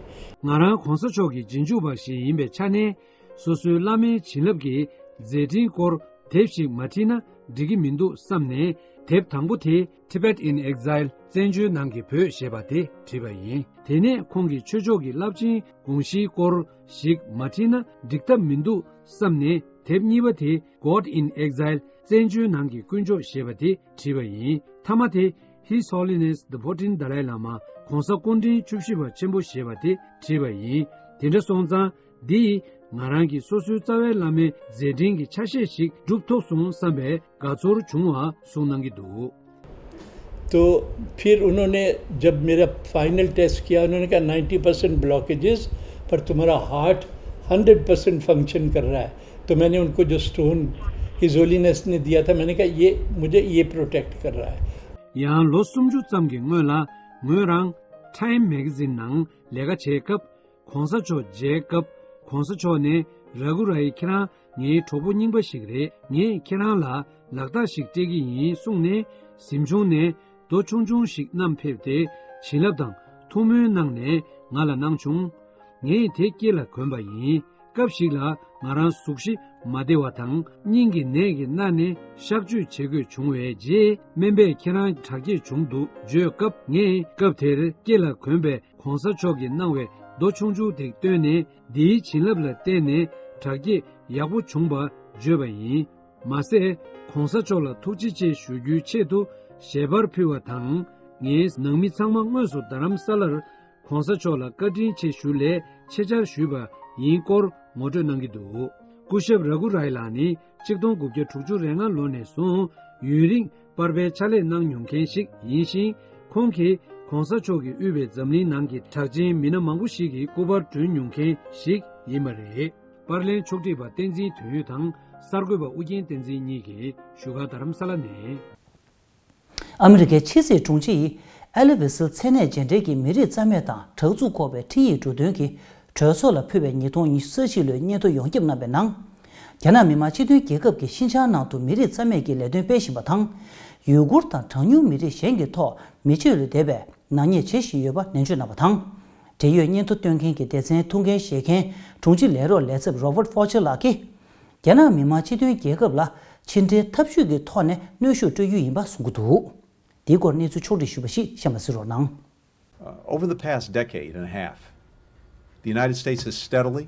ང་རང་གོང་ས་མཆོག་གི་རྗེས་འཇུག་པ་ཞིག་ཡིན་པའི་ཆ་ནས། སོ་སོའི་བླ་མའི་བྱིན་རླབས་ཀྱི་མཛད་འཕྲིན་སྐོར་དེབ་ཞིག་མ་བྲིས་ན་འགྲིག་གི་མི་འདུག་བསམ་ནས་དེབ་དང་པོ་དེ་Tibet in Exile བཙན་བྱོལ་ནང་གི་བོད་ཞེས་པ་དེ་བྲིས་པ་ཡིན། དེ་ནས་ཁོང་གི་ཆོས་ཕྱོགས་ཀྱི་རླབས་ཆེན་དགོངས་གཞིའི་སྐོར་ཞིག་མ་བྲིས་ན་འགྲིག་ཐབས་མི་འདུག་བསམ་ནས་དེབ་གཉིས་པ་དེ་God in Exile བཙན་བྱོལ་ནང་གི་དཀོན་མཆོག་ཞེས་པ་དེ་བྲིས་པ་ཡིན། མཐའ་མ་དེ་His Holiness the Fourteenth Dalai Lama གོང་ས་སྐུ་ཕྲེང་བཅུ་བཞི་པ་ཆེན་པོ་ཞེས་པ་དེ་བྲིས་པ་ཡིན། དེ་འདྲ་སོང་ཙང་། འདི་ཡིས་ང་རང་གིས་སོ་སོའི་རྩ་བའི་བླ་མའི་མཛད་འཕྲིན་གྱི་ཆ་ཤས་ཤིག་སྒྲུབ་ཐུབ་སོང་བསམ་པའི་དགའ་ཚོར་བྱུང་བ་གསུངས་གནང་གི་འདུག तो फिर उन्होंने जब मेरा फाइनल टेस्ट किया, उन्होंने कहा, "नाइंटी परसेंट ब्लॉकेजेस, पर तुम्हारा हार्ट हंड्रेड परसेंट फंक्शन कर रहा है।" तो मैंने उनको जो स्टोन हिज होलीनेस ने दिया था, मैंने कहा, "ये, मुझे ये प्रोटेक्ट कर रहा है।" ཡང་ལོ་སུམ་ཅུ་ཙམ་གྱི་སྔོན་ལ་ངོས་རང་Time Magazine ནང་ལས་ཀ་བྱེད་སྐབས། གོང་ས་མཆོག་མཇལ་སྐབས་གོང་ས་མཆོག་ནས་ར་གུ་ར་ཡི་ཁྱེད་རང་ངའི་གྲོགས་པོ་རྙིང་པ་ཞིག་རེད། ངས་ཁྱེད་རང་ལ་ལག་རྟགས་ཤིག་སྤྲད་ཀྱི་ཡིན་གསུངས་ནས་གཟིམ་ཆུང་ནས་རྡོ་ཆུང་ཆུང་ཞིག་བསྣམས་ཕེབས་ཏེ་བྱིན་རླབས་དང་ཐུགས་སྨོན་གནང་ནས་ང་ལ་གནང་བྱུང་། ངས་དེ་སྐེ་ལ་གོན་པ་ཡིན། སྐབས་ཤིག་ལ་ང་རང་གཟུགས་གཞི་མ་བདེ་བ་དང་སྙིང་གི་ནད་ཀྱིས་མནར་ནས་གཤག་བཅོས་བྱེད་དགོས་བྱུང་བའི་རྗེས་སྨན་པས་ཁྱེད་རང་དྲག་སྐྱེད་བྱུང་འདུག་བརྗོད་སྐབས་ངས་སྐབས་དེར་སྐེ་ལ་གོན་པའི་གོང་ས་མཆོག་གིས་གནང་བའི་རྡོ་ཆུང་ཆུང་དེ་བཏོན་ནས་འདིའི་བྱིན་རླབས་ལ་བརྟེན་ནས་དྲག་སྐྱེད་ཡག་པོ་བྱུང་བ་བརྗོད་པ་ཡིན། མ་ཟད་གོང་ས་མཆོག་ལ་ཐུགས་རྗེ་ཆེ་ཞུ་རྒྱུའི་ཆེད་དུ་ཞལ་པར་ཕུལ་བ་དང་ངའི་ནང་མི་ཚང་མ་དངོས་སུ་རྡ་རམ་ས་ལར་གོང་ས་མཆོག་ལ་བཀའ་དྲིན་ཆེ་ཞུ་སླད་ཆེད་བཅར་ཞུས་པ་ཡིན་སྐོར་ངོ་སྤྲོད་གནང་གི་འདུག་སྐུ་ཞབས་ར་གུ་རའི་ལགས་ནི་གཅིག་སྟོང་དགུ་བརྒྱ་དྲུག་ཅུ་རེ་ལྔ་ལོ་ནས་བཟུང་ཡུན་རིང་པར་པའི་ཕྱག་ལས་གནང་མྱོང་མཁན་ཞིག་ཡིན་ཞིང་། ཁོང་གིས་གོང་ས་མཆོག་གིས་དབུས་པའི་འཛམ་གླིང་ནང་གི་གྲགས་ཅན་མི་སྣ་མང་པོ་ཞིག་གི་སྐུ་པར་བསྐྲུན་མྱོང་མཁན་ཞིག་ཡིན་པ་རེད། པར་ལེན་ཕྱོགས་སྒྲིག་པ་བསྟན་འཛིན་དོན་ཡོད་དང་གསར་འགོད་པ་ཨུ་རྒྱན་བསྟན་འཛིན་གཉིས་ཀྱིས་བཞུགས་སྒར་རྡ་རམ་ས་ལ་ནས། ཨ་མི་རི་ཀའི་ཕྱི་སྲིད་དྲུང་ཆེ་ཡིས་ཨེ་ལི་ཝི་སིལ་མཚན་གནས་རྗེས་འབྲེལ་གྱི་མི་རིགས་རྩ་མེད་དང་དྲག་རྩུབ་འགོག་པའི་ཁྲིམས་ཡིག་འབྲུ་དོན་གྱི་གྲོས་ཚོགས་ལ་ཕུལ་བའི་ཉིས་སྟོང་ཉི་ཤུ་རྩ་གཅིག་ལོའི་སྙན་ཐོ་ཡོངས་ཁྱབ་གནང་བའི་ནང་། རྒྱ་ནག་མི་དམངས་སྤྱི་མཐུན་རྒྱལ་ཁབ་ཀྱི་ཤིན་ཅང་ནང་དུ་མི་རིགས་རྩ་མེད་ཀྱི་ལས་དོན་སྤེལ་བཞིན་པ་དང་། ཡུ་གུར་དང་གྲངས་ཉུང་མི་རིགས་གཞན་གྱི་ཐོག་མི་སྤྱོད་ལས་འདས་པའི་ནག་ཉེས་བྱེད་བཞིན་ཡོད་པ་ནན་བརྗོད་གནང་བ་དང་། འབྲེལ་ཡོད་སྙན་ཐོ་བཏོན་མཁན་གྱི་སྡེ་ཚན་ཐུགས་འགན་བཞེས་མཁན་དྲུང་ཆེ་ལས་རོགས་ལས་ཚབ་Robert Fauci ལགས་ཀྱིས། རྒྱ་ནག་མི་དམངས་སྤྱི་མཐུན་རྒྱལ་ཁབ་ལ་ཕྱི་འབྲེལ་འཐབ་ཇུས་ཀྱི་ཐོག་ནས་གནོན་ཤུགས་སྤྲོད་རྒྱུ་ཡིན་པ་གསུང་གི་འདུག་འདིའི་སྐོར་གནས་ཚུལ་ཕྱོགས་སྒྲིག་ཞུས་པ་ཞིག་གཤམ་ལ་གཟིགས་རོགས་གནང་། Uh, over the past decade and a half, the United States has steadily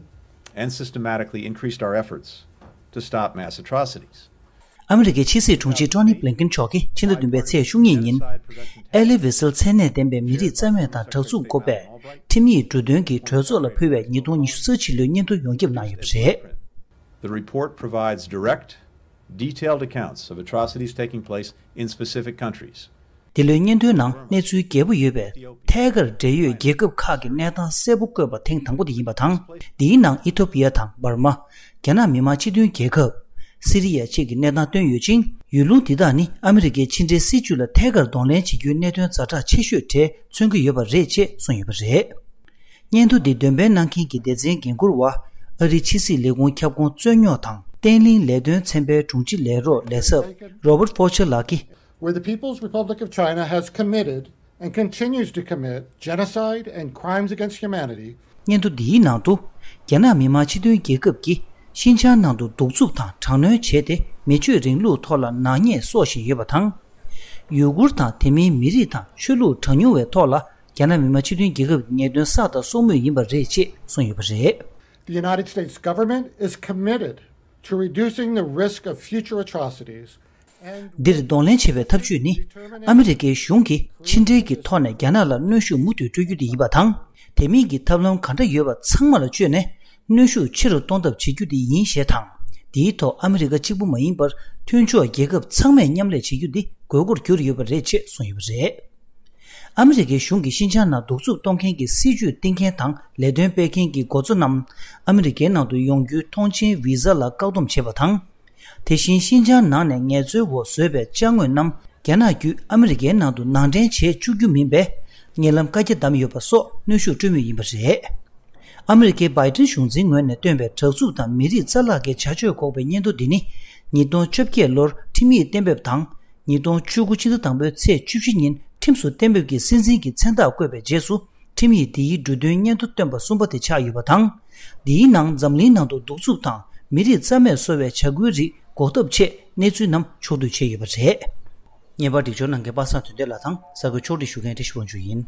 and systematically increased our efforts to stop mass atrocities. ཨ་མི་རི་ཀའི་ཕྱི་སྲིད་དྲུང་ཆེ་Tony Blinken མཆོག་གིས་ཕྱི་ཟླ་བདུན་པའི་ཚེས་བཅུ་གཉིས་ཉིན། ཨེ་ལི་ཝི་སིལ་མཚན་གནས་ལྡན་པའི་མི་རིགས་རྩ་མེད་དང་དྲག་རྩུབ་འགོག་པའི་ཁྲིམས་ཡིག་འབྲུ་དོན་གྱི་གྲོས་ཚོགས་ལ་ཕུལ་བའི་ཉིས་སྟོང་ཉི་ཤུ་རྩ་གཅིག་ལོའི་སྙན་ཐོ་ཡོངས་ཁྱབ་གནང་ཡོད་པ་རེད། The report provides direct, detailed accounts of atrocities taking place in specific countries. འདི་ལོའི་སྙན་ཐོའི་ནང་གནས་ཚུལ་རྒྱས་པོ་ཡོད་པས་ཐད་ཀར་འབྲེལ་ཡོད་རྒྱལ་ཁབ་ཁག་གི་གནས་སྟངས་གསལ་པོ་བཀོད་པ་ཐེངས་དང་པོ་དེ་ཡིན་པ་དང་། འདིའི་ནང་ཨི་ཐོ་པི་ཡ་དང་འབར་མ། རྒྱ་ནག་མི་དམངས་སྤྱི་མཐུན་རྒྱལ་ཁབ། སི་རི་ཡ་བཅས་ཀྱི་གནས་སྟངས་བཏོན་ཡོད་ཅིང་། ཡུལ་ལུང་འདི་དག་ནི་ཨ་མི་རི་ཀའི་ཕྱི་འབྲེལ་སྲིད་བྱུས་ལ་ཐད་ཀར་གདོང་ལེན་བྱེད་རྒྱུའི་གནད་དོན་ཛ་དྲག་ཆེ་ཤོས་གྲས་མཚོན་གྱི་ཡོད་པ་རེད་ཅེས་གསུངས་ཡོད་པ་རེད། སྙན་ཐོ་འདི་འདོན་སྤེལ་གནང་མཁན་གྱི་སྡེ་ཚན་འགན་འཁུར་བ་ཨ་རིའི་ཕྱི་སྲིད་ལས་ཁུངས་ཁྱབ་ཁོངས་རྩོད་རྙོག་དང་བརྟན་ལྷིང་ལས་དོན་ཚན་པའི་དྲུང་ཆེ་ལས་རོགས་ལས་ཚབ་Robert Faucher ལགས་ཀྱིས། Where the People's Republic of China has committed and continues to commit genocide and crimes against humanity. སྙན་ཐོ་འདིའི་ནང་དུ། རྒྱ་ནག་མི་དམངས་སྤྱི་མཐུན་རྒྱལ་ཁབ་ཀྱིས་ཤིན་ཅང་ནང་དུ་གདུག་རྩུབ་དང་དྲག་གནོན་བྱས་ཏེ་མི་ཆོས་རིང་ལུགས་ཐོག་ལ་ནག་ཉེས་གསོག་བཞིན་ཡོད་པ་དང་། ཡུ་གུར་དང་དེ་མིན་མི་རིགས་དང་ཆོས་ལུགས་གྲངས་ཉུང་བའི་ཐོག་ལ་རྒྱ་ནག་མི་དམངས་སྤྱི་མཐུན་རྒྱལ་ཁབ་ཀྱི་ཉེས་དོན་བསགས་དང་གསོག་མུས་ཡིན་པ་རེད་ཅེས་གསུངས་ཡོད་པ་རེད། The United States government is committed to reducing the risk of future atrocities. འདིར་གདོང་ལེན་བྱེད་པའི་ཐབས་ཇུས་ནི། ཨ་མི་རི་ཀའི་གཞུང་གིས་ཕྱི་འབྲེལ་གྱི་ཐོག་ནས་རྒྱ་ནག་ལ་གནོན་ཤུགས་མུ་མཐུད་སྤྲོད་རྒྱུ་དེ་ཡིན་པ་དང་། དེ་མིན་གྱི་ཐབས་ལམ་ག་འདྲ་ཡོད་པ་ཚང་མ་ལ་བཅོལ་ནས་གནོན་ཤུགས་ཆེ་རུ་གཏོང་ཐབས་བྱེད་རྒྱུ་དེ་ཡིན་ཞེས་དང་། དེའི་ཐོག་ཨ་མི་རི་ཀ་གཅིག་པུ་མ་ཡིན་པར་མཐུན་ཕྱོགས་རྒྱལ་ཁབ་ཚང་མས་མཉམ་ལས་བྱེད་རྒྱུ་དེ་དགོས་མཁོར་གྱུར་ཡོད་པ་རེད་ཅེས་གསུངས་ཡོད་པ་རེད། ཨ་མི་རི་ཀའི་གཞུང་གིས་ཤིན་ཅང་ནང་གདུག་རྩུབ་གཏོང་མཁན་གྱི་སྲིད་བྱུས་བཏིང་མཁན་དང་ལས་དོན་སྤེལ་མཁན་གྱི་འགོ་གཙོ་རྣམས་ཨ་མི་རི་ཀའི་ནང་དུ་ཡོང་རྒྱུའི་ཐོངས་མཆན་བི་ཟ་ལ་བཀག་སྡོམ་བྱས་པ་དང་། དེ་བཞིན་ཤིན་ཅང་ནང་ནས་ངལ་རྩོལ་འོག་བཟོས་པའི་ཅ་དངོས་རྣམས་རྒྱ་ནག་བརྒྱུད་ཨ་མི་རི་ཀའི་ནང་དུ་ནང་འདྲེན་བྱེད་བཅུག་རྒྱུ་མིན་པའི་ཉེ་ལམ་བཀའ་རྒྱ་བསྡམས་ཡོད་པ་སོགས་གནོན་ཤུགས་སྤྲོད་མུས་ཡིན་པ་རེད། ཨ་མི་རི་ཀའི་བྷའི་ཏིན་གཞུང་འཛིན་ངོས་ནས་བཏོན་པའི་དྲག་རྩུབ་དང་མི་རིགས་རྩ་བརླག་གི་བྱ་སྤྱོད་འགོག་པའི་སྙན་ཐོ་འདི་ནི་ཉིས་སྟོང་བཅོ་བརྒྱད་ལོར་ཁྲིམས་ཡིག་གཏན་འབེབས་དང་། ཉིས་སྟོང་བཅུ་དགུ་ཕྱི་ཟླ་དང་པོའི་ཚེས་བཅུ་བཞི་ཉིན་ཁྲིམས་སུ་གཏན་འབེབས་ཀྱི་སྲིད་འཛིན་གྱི་མཚན་རྟགས་བཀོད་པའི་རྗེས་སུ་ཁྲིམས་ཡིག་འདིའི་འབྲུ་དོན་སྙན་ཐོ་བཏོན་པ་གསུམ་པ་དེ་ཆགས་ཡོད་པ་དང་། འདིའི་ནང་འཛམ་གླིང་ནང་དུ་གདུག་རྩུབ་དང་མི་རིགས་རྩ་མེད་བཟོ་བའི་བྱ་འགུལ་རིགས་འགོག་ཐབས་ཆེད་གནས་ཚུལ་རྣམས་ཕྱོགས་བསྡུས་བྱས་ཡོད་པ་རེད། ངེས་པར་སྒྲིག་སྦྱོར་གནང་མཁན་པ་སངས་དོན་ལྡན་ལགས་དང་གསར་འགོད་ཕྱོགས་སྒྲིག་ཞུ་མཁན་བཀྲ་ཤིས་དབང་ཕྱུག་ཡིན།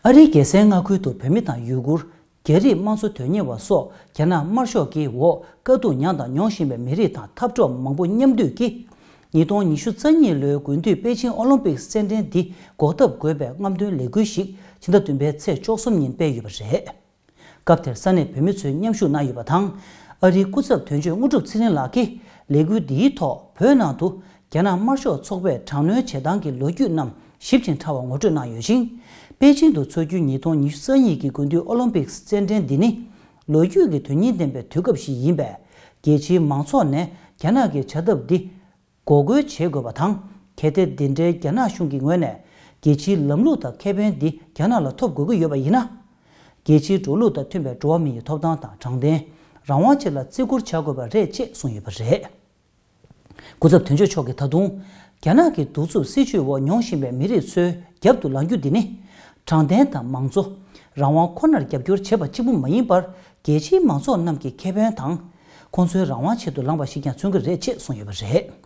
ཨ་རིའི་རྒྱལ་སའི་མངའ་ཁུལ་དུ་བོད་མི་དང་ཡུ་གུར། རྒྱ་རིགས་དམངས་གཙོ་དོན་གཉེར་བ་སོགས་རྒྱ་ནག་དམར་ཤོག་གི་འོག་དཀའ་སྡུག་མྱངས་དང་མྱོང་བཞིན་པའི་མི་རིགས་དང་འཐབ་གྲོགས་མང་པོ་མཉམ་འདུས་ཀྱིས། ཉིས་སྟོང་ཉི་ཤུ་རྩ་གཉིས་ལོའི་དགུན་དུས་པེ་ཅིང་ཨོ་ལིམ་པིག་རྩེད་འགྲན་འདི་འགོག་ཐབས་དགོས་པའི་རྔམ་སྟོན་ལས་འགུལ་ཞིག་ཕྱི་ཟླ་བདུན་པའི་ཚེས་བཅུ་གསུམ་ཉིན་སྤེལ་ཡོད་པ་རེད། སྐབས་དེར་ས་གནས་བོད་མི་ཚོས་མཉམ་ཞུགས་གནང་ཡོད་པ་དང་། ཨ་རིའི་སྐུ་ཚབ་དོན་གཅོད་དངོས་གྲུབ་ཚེ་རིང་ལགས་ཀྱིས་ལས་འགུལ་འདིའི་ཐོག་བོད་ནང་དུ་རྒྱ་ནག་དམར་ཤོག་ཚོགས་པས་དྲག་གནོན་བྱེད་སྟངས་ཀྱི་ལོ་རྒྱུས་རྣམས་ཞིབ་ཅིང་ཕྲ་བ་ངོ་སྤྲོད་གནང་ཡོད་ཅིང་། པེ་ཅིང་དུ་འཚོགས་རྒྱུའི་ཉིས་སྟོང་ཉི་ཤུ་རྩ་གཉིས་ཀྱི་དགུན་དུས་ཨོ་ལིམ་པིག་རྩེད་འགྲན་འདི་ནི་ལོ་རྒྱུས་ཀྱི་དོན་སྙིང་ལྡན་པའི་དུས་སྐབས་ཤིག་ཡིན་པས། རྒྱལ་སྤྱིའི་མང་ཚོགས་ནས་རྒྱ་ནག་གི་བྱ་ཐབས་འདི་འགོག་རྒོལ་བྱེད་དགོས་པ་དང་། གལ་ཏེ་འདི་འདྲའི་རྒྱ་ནག་གཞུང་གི་ངོས་ནས་རྒྱལ་སྤྱིའི་ལམ་ལུགས་དང་ཁེ་ཕན་འདི་རྒྱ་ནག་ལ་ཐོབ་དགོས་ཀྱི་ཡོད་པ་ཡིན་ན། རྒྱལ་སྤྱིའི་འགྲོ་ལུགས་དང་མཐུན་པའི་འགྲོ་བ་མི་ཡི་ཐོབ་ཐང་དང་དྲང་བདེན། རང་དབང་བཅས་ལ་བརྩི་བཀུར་བྱ་དགོས་པ་རེད་ཅེས་གསུངས་ཡོད་པ་རེད། སྐུ་ཚབ་དོན་གཅོད་མཆོག་གིས་ད་དུང་། རྒྱ་ནག་གི་གདུག་རྩུབ་སྲིད་བྱུས་འོག་མྱོང་བཞིན་པའི་མི་རིགས་ཚོའི་རྒྱབ་ཏུ་ལངས་རྒྱུ་འདི་ནི། དྲང་བདེན་དང་མང་གཙོ། རང་དབང་ཁོ་ནར་རྒྱབ་སྐྱོར་བྱེད་པ་གཅིག་པུ་མ་ཡིན་པར། རྒྱལ་སྤྱིའི་མང་ཚོགས་རྣམས་ཀྱི་ཁེ་ཕན་དང་། ཁོང་ཚོའི་རང་དབང་ཆེད་དུ་ལངས་པ་ཞིག་ཀྱང་མཚོན་གྱི་རེད་ཅེས་གསུངས་ཡོད་པ་རེད།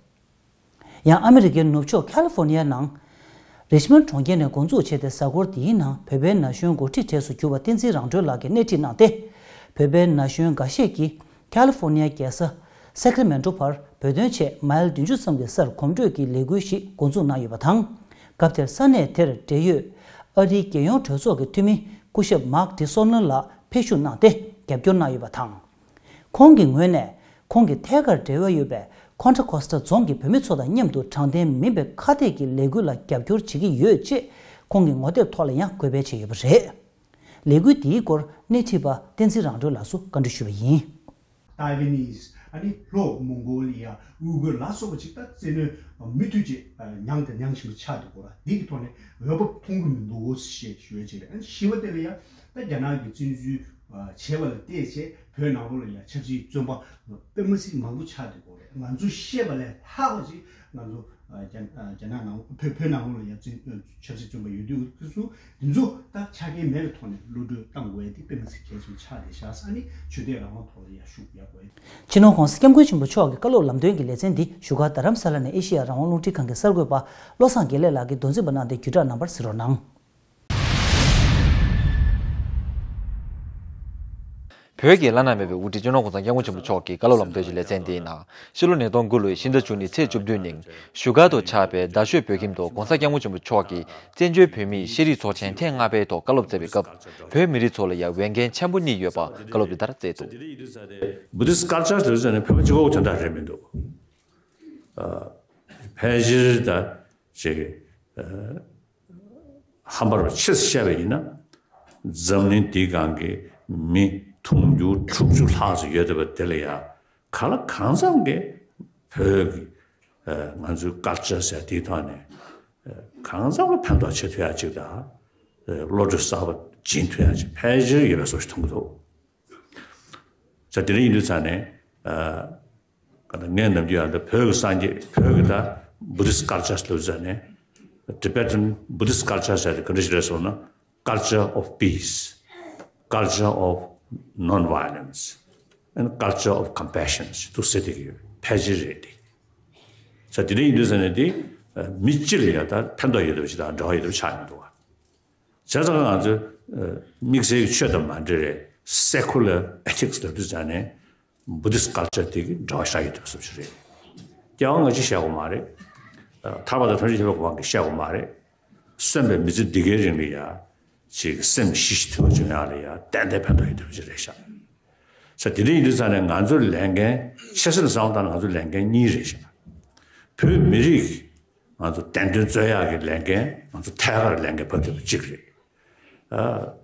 ཡང་ཨ་མི་རི་ཀའི་ནུབ་ཕྱོགས་ཁ་ལི་ཧྥོ་ནི་ཡའི་ནང་། རི་ཆི་མོན་གྲོང་ཁྱེར་ནས་འགོ་འཛུགས་བྱས་ཏེ། གཟའ་འཁོར་འདིའི་ནང་བོད་པའི་ན་གཞོན་འགོ་ཁྲིད་གྲས་སུ་གྱུར་པ་བསྟན་འཛིན་རང་གྲོལ་ལགས་ཀྱིས་སྣེ་ཁྲིད་གནང་སྟེ། བོད་པའི་ན་གཞོན་འགའ་ཤས་ཀྱིས་ཁ་ལི་ཧྥོ་ནི་ཡའི་རྒྱལ་ས་སེ་ཀ་ར་མེན་ཊོ་བར་བོད་དོན་ཆེད་མའིལ་བདུན་ཅུ་ཙམ་གྱི་སར་གོམ་བགྲོད་ཀྱི་ལས་འགུལ་ཞིག་འགོ་འཛུགས་གནང་ཡོད་པ་དང་། སྐབས་དེར་ས་གནས་དེར་འབྲེལ་ཡོད་ཨ་རིའི་རྒྱལ་ཡོངས་གྲོས་ཚོགས་ཀྱི་འཐུས་མི་སྐུ་ཞབས་མཱག་ཌི་སོ་ནལ་ལགས་ཕེབས་ཞུགས་གནང་སྟེ་རྒྱབ་སྐྱོར་གནང་ཡོད་པ་དང་། ཁོང་གི་ངོས་ནས་ཁོང་གི་ཐད་ཀར་འབྲེལ་བ་ཡོད་པའི་ཁོན་ཊ་ཁོ་སི་ཊ་རྫོང་གི་བོད་མི་ཚོ་དང་མཉམ་དུ་དྲང་བདེན་མིན་པའི་ཁ་གཏད་ཀྱི་ལས་འགུལ་ལ་རྒྱབ་སྐྱོར་བྱེད་ཀྱི་ཡོད་ཅེས་ཁོང་གི་ངོ་དེབ་ཐོག་ལ་ཡང་འགོད་སྤེལ་བྱས་ཡོད་པ་རེད། ལས་འགུལ་འདིའི་སྐོར་སྣེ་ཁྲིད་པ་བསྟན་འཛིན་རང་གྲོལ་ལགས་སུ་བཀའ་འདྲི་ཞུས་པ་ཡིན། Taiwanese ཨ་ནི་ལྷོ་མོང་གོ་ལི་ཡ། ཨུ་གུར་ལ་སོགས་པ་ཅིག་ད་བཙན་གནོན་མུ་མཐུད་ཅིག་མྱངས་དང་མྱང་བཞིན་པ་ཆགས་འདུག་གོ་ར། འདི་གི་ཐོག་ནས་འོས་བབ་མཐོང་གི་མི་འདུག་ཞེས་ཞུ་ཡ་ཅིག་རེད། ཨ་ནི་བཞི་པ་དེ་ལ་ཡ་ད་རྒྱ་ནག་གི་བཙན་འཛུལ་བྱས་པ་ལ་བལྟས་བྱས་བོད་ནང་ལོགས་ལ་ཡ་ཆབ་སྲིད་བཙོན་པ་དཔེ་མ་སྲིད་མང་པོ་ཆགས་འདུག་གོ་ར། ང་ཚོ་ཤེས་པ་ལས་ལྷག་པ་ཅིག་ང་ཚོ་རྒྱ་རྒྱ་ནག་ནང་བོད་བོད་ནང་ལོགས་ལ་ཡ་བཙན་ཆབ་སྲིད་བཙོན་པ་ཡོད་དུས་ཁོ་ཚོ་འདི་ཚོ་ད་ཆ་རྐྱེན་མེད་པའི་ཐོག་ནས་གློད་གྲོལ་བཏང་དགོས་ཡ་དེ་དཔེ་མི་སྲིད་གལ་ཆེན་པོ་ཆགས་བསྡད་ཤག་ཟེར། ཨ་ནི་ཆོས་དད་རང་དབང་ཐོག་ལ་ཡ་ཤུགས་རྒྱག་དགོས་ཡ། སྤྱི་ནོར་༸གོང་ས་༸སྐྱབས་མགོན་ཆེན་པོ་མཆོག་གི་བཀའ་སློབ་ལམ་སྟོན་གྱི་ལེ་ཚན་འདི་བཞུགས་སྒར་རྡ་རམ་ས་ལ་ནས་ཨེ་ཤེ་ཡ་རང་དབང་རླུང་འཕྲིན་ཁང་གི་གསར་འགོད་པ་བློ་བཟང་དགེ་ལེགས་ལགས་ཀྱིས་མདོ་འཛིན་པ་གནང་སྟེ་བརྒྱུད་བསྒྲགས་གནང་བར་གཟིགས་རོགས་གནང་། བོད་ཀྱི་བླ་ན་མེད་པའི་དབུ་ཁྲིད་སྤྱི་ནོར་༸གོང་ས་༸སྐྱབས་མགོན་ཆེན་པོ་མཆོག་གི་བཀའ་སློབ་ལམ་སྟོན་གྱི་ལེ་ཚན་འདིའི་ནང་། ཕྱི་ལོ་ཉིས་སྟོང་དགུ་ལོའི་ཕྱི་ཟླ་བཅུ་གཉིས་ཚེས་བཅུ་བདུན་ཉིན་བཞུགས་སྒར་དུ་ཆགས་པའི་རྡ་ཤོད་བོད་ཁྱིམ་དུ་༸གོང་ས་༸སྐྱབས་མགོན་ཆེན་པོ་མཆོག་གིས་བཙན་བྱོལ་བོད་མིའི་ཤེས་རིག་ཚོགས་ཆེན་ཐེངས་ལྔ་པའི་ཐོག་བཀའ་སློབ་སྩལ་བའི་སྐབས། བོད་མི་རིགས་ཚོ་ལ་ཡང་འོས་འགན་ཆེན་པོ་གཉིས་ཡོད་པ་བཀའ་སློབ་འདི་ལྟར་སྩལ་འདུག། Buddhist culture དེ་ཚོ་ནི་བོད་པ་གཅིག་པོ་དོན་དག་རེད་མི་འདུག། ཨ། ཕལ་ཆེར་ད་ཅིག་ཨ། ཧམ་པར་ཆེས་བཤད་པ་ཡིན་ན། འཛམ་གླིང་འདིའི་སྒང་གི་མི་དུང་ཕྱུར་དྲུག་ཅུ་ལྷག་ཙམ་ཡོད་བསྡད་པ་དེ་ལ་ཡང་གང་ལ་གང་འཚམ་གྱིས་བོད་ཀྱི་ཨ། ང་ཚོའི་ཀལ་ཅར་ཟེར་དེའི་ཐོག་ནས་ཨ། གང་འཚམ་ལ་ཕན་ཐོགས་བྱེད་ཐུབ་ཡ་ཅིག་དང་། ཨ། བློ་གྲོས་གསར་པ་ སྦྱིན་ཐུབ་ཡ་ཅིག་ཕལ་ཆེར་ཡོད་པའི་བཟོ་ཞིག་མཐོང་གི་འདུག་ས་དེ་འདྲ་ཡིན་དུས་ཙང་ནས། ཨ། ང་ནམ་རྒྱུན་ཡང་ད་བོད་ཀྱི་སངས་རྒྱས་བོད་ཀྱི་ད་Buddhist culture ལབ་ཙང་ནས། Tibetan Buddhist culture ཟེར་དེ་ག་འདྲ་ཞིག་རེད་ཟེར་ན། Culture of peace, culture of non-violence, and culture of compassion ཞེས་འདུག་ཟེར་བསྡད་ཀྱི་ཡོད། ཕལ་ཆེར་རེད་དེ། ས་དེ་འདྲ་ཡིན་དུས་ཙང་ནས་དེ་མི་སྤྱི་ལ་ཡང་ད་ཕན་ཐོགས་ཡོད་འདུག་ཅིག་དང་འབྲེལ་བ་ཡོད་འདུག་ཆགས་ཡོང་འདུག་བ། བྱས་ཙང་ང་ཚོས་དམིགས་བསལ་གྱི་ཆོས་དང་མ་འབྲེལ་བའི་secular ethics ལབ་དུས་ཙང་ནས་Buddhist culture དེ་གི་འབྲེལ་བ་བཞག་ཡོད་འདུག་བསམ་གྱི་རེད། རྒྱལ་བ་ང་ཅི་བཤད་དགོས་མ་རེད། ཐར་པ་དང་ཐམས་ཅད་མཁྱེན་པའི་གོ་འཕང་གི་བཤད་དགོས་མ་རེད། གསོན་པའི་མི་ཚེ་འདི་གའི་རིང་ལ་ཡ་ཅིག་སེམས་ཞི་ཞིང་དུལ་བ་བྱུང་ཡག་ལ་ཡ་ཏན་ཏན་ཕན་ཐོགས་ཡོད་འདུག་ཅིག་རེད་ཤག་ས་དེ་འདྲ་ཡིན་དུས་ཙང་ནས་ང་ཚོའི་ལས་འགན་ཆེ་ས་ནས་བསམ་བློ་བཏང་ན་ང་ཚོའི་ལས་འགན་གཉིས་རེད་ཤག་བོད་མི་རིགས་ང་ཚོ་བདེན་དོན་རྩོད་ཡག་གི་ལས་འགན། ང་ཚོ་ཐད་ཀར་ལས་འགན་ཕབ་ཐུབ་པ་གཅིག་རེད། ཨ།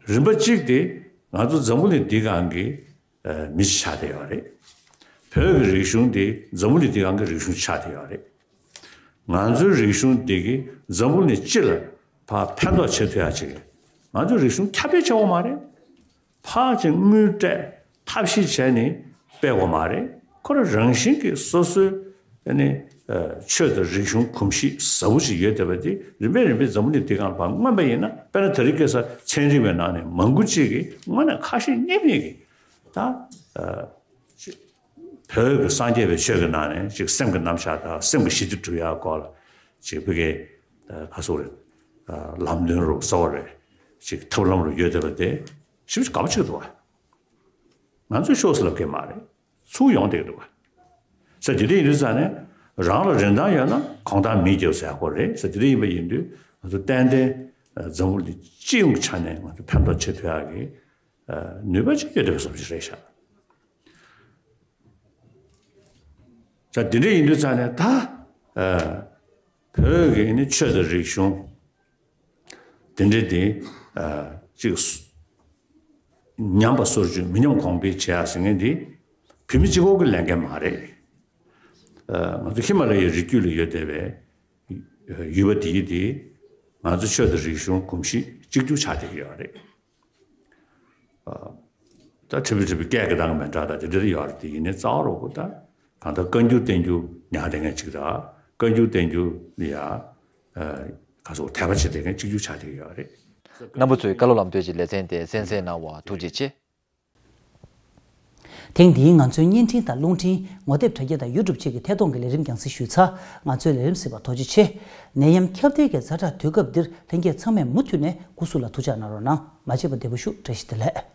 རིམ་པ་གཅིག་དེ་ང་ཚོ་འཛམ་བུ་གླིང་འདི་སྒང་གི་ཨ་མི་ཞིག་ཆགས་བསྡད་ཡོད་རེད། བོད་ཀྱི་རིག་གཞུང་དེ་འཛམ་བུ་གླིང་འདི་སྒང་གི་རིག་གཞུང་ཆགས་བསྡད་ཡོད་རེད། ང་ཚོའི་རིག་གཞུང་འདི་གིས་འཛམ་བུ་གླིང་སྤྱི་ལ་ཕར་ཕན་ཐོགས་བྱེད་ཐུབ་ཡག་ཅིག་ང་ཚོའི་རིག་གཞུང་ཁྱབ་སྤེལ་བྱེད་དགོས་མ་རེད། ཕར་ཅིག་དངུལ་སྤྲད་ཐབས་ཤེས་བྱས་ནས་སྤེལ་དགོས་མ་རེད། ཁོ་རང་རང་བཞིན་གྱིས་སོ་སོའི་ཨ་ནི་ཨ་ཆོས་དང་རིག་གཞུང་གོམས་གཤིས་ཟབ་པོ་ཞིག་ཡོད་བསྡད་པ་དེ་རིམ་པས་རིམ་པས་འཛམ་བུ་གླིང་འདི་སྒང་ལ་ཕར་མངོན་པ་ཡིན་ན། དཔེར་ན་དེ་རིང་ཁ་སང་ཚན་རིག་པའི་ནང་ནས་མང་པོ་ཅིག་གིས་དངོས་གནས་ཁ་ཞེ་གཉིས་མེད་ཀྱིས་ད་ཨ་ཅིག་བོད་ཀྱི་སངས་རྒྱས་པའི་ཆོས་ཀྱི་ནང་ནས་ཅིག་སེམས་ཀྱི་རྣམ་གཞག་དང་སེམས་ཀྱི་ཞི་བདེ་སྒྲུབ་ཡག་སྐོར་ལ་ཅིག་བོད་ཀྱི་ཨ་ག་ཟེར་དགོས་རེད། ཨ་ལམ་སྟོན་རུ་གསོལ་བ་རེད། ཅིག་ཐབས་ལམ་རུ་ཡོད་བསྡད་པ་དེ་ཞེ་པོ་ཅིག་དགའ་པོ་ཅིག་འདུག་བ། ང་ཚོས་ཤོག་ཟེར་ལབ་ཀྱི་མ་རེད། ཚུར་ཡོང་བསྡད་ཀྱི་འདུག་བ། ས་དེ་འདྲ་ཡིན་དུས་ཙང་ནས་རང་ལ་རིན་ཐང་ཡོད་ན་གོང་ཐང་མིས་རྒྱབ་ཟེར་ཡག་སྐོར་རེད། ས་དེ་འདྲ་ཡིན་པ་ཡིན་དུས་ང་ཚོ་ཏན་ཏན་འཛམ་བུ་གླིང་སྤྱི་ཡོངས་ཀྱི་ཆ་ནས་ང་ཚོ་ཕན་ཐོགས་བྱེད་ཐུབ་ཡག་གི་ནུས་པ་ཅིག་ཡོད་བསྡད་པ་བཟོ་ཞིག་རེད་ཤག་ད་དེ་འདྲ་ཡིན་དུས་ཙང་ནས་ད་ཨ་བོད་ཀྱི་ནི་ཆོས་དང་རིག་གཞུང་དེ་འདྲ་དེ་ཨ་ཅིག་སུ་ཉམས་པ་སོར་ཆུད་མི་ཉམས་གོང་འཕེལ་བྱེད་ཡག་ཟེར་མཁན་དེ་བོད་མི་གཅིག་པོ་གི་ལས་འགན་མ་རེད། ཨ་ང་ཚོ་ཧི་མ་ལ་ཡའི་རི་རྒྱུད་ལ་ཡོད་བསྡད་པའི་ཡུལ་པ་དེ་ཡིས་དེ་ང་ཚོ་ཆོས་དང་རིག་གཞུང་གོམས་གཤིས་གཅིག་གྱུར་ཆགས་བསྡད་ཀྱི་ཡོད་རེད། ཨ་ད་ཁྲི་པི་ཁྲི་པི་སྐད་ཀྱི་གདངས་མི་འདྲ་ད་དེ་འདྲ་ཡོད་རེད། དེ་ཡིན་ནའི་རྩ་བ་རོགས་པོ་ད་གང་ལྟར་བཀའ་འགྱུར་བསྟན་འགྱུར་ཉར་བསྡད་མཁན་གཅིག་དང་བཀའ་འགྱུར་བསྟན་འགྱུར་ལ་ཡ་ཨ་ག་ཚོད་དད་པ་བྱེད་བསྡད་མཁན་གཅིག་གྱུར་ཆགས་བསྡད་ཀྱི་ཡོད་རེད། རྣམ་པ་ཚོས་བཀའ་སློབ་ལམ་སྟོན་གྱི་ལེ་ཚན་དེ་གསན་གཟིགས་གནང་བར་ཐུགས་རྗེ་ཆེ། ཐེངས་འདིའི་ང་ཚོའི་བརྙན་འཕྲིན་དང་རླུང་འཕྲིན། ངོ་དེབ་དྲ་རྒྱ་དང་ཡུ་ཊུབ་བཅས་ཀྱི་ཐད་གཏོང་གི་ལས་རིམ་རྒྱང་སྲིང་ཞུས་ཚར། ང་ཚོའི་ལས་རིམ་གཟིགས་པར་ཐུགས་རྗེ་ཆེ། ནད་ཡམས་ཁྱབ་གདལ་གྱི་ཛ་དྲག་དུས་སྐབས་འདིར་ལྷན་རྒྱས་ཚང་མས་མུ་མཐུད་ནས་སྐུ་གཟུགས་ལ་ཐུགས་ཅག་གནང་རོགས་གནང་། མ་བརྗེད་པར་བདེ་པོ་བཞུགས། བཀྲ་ཤིས་བདེ་ལེགས།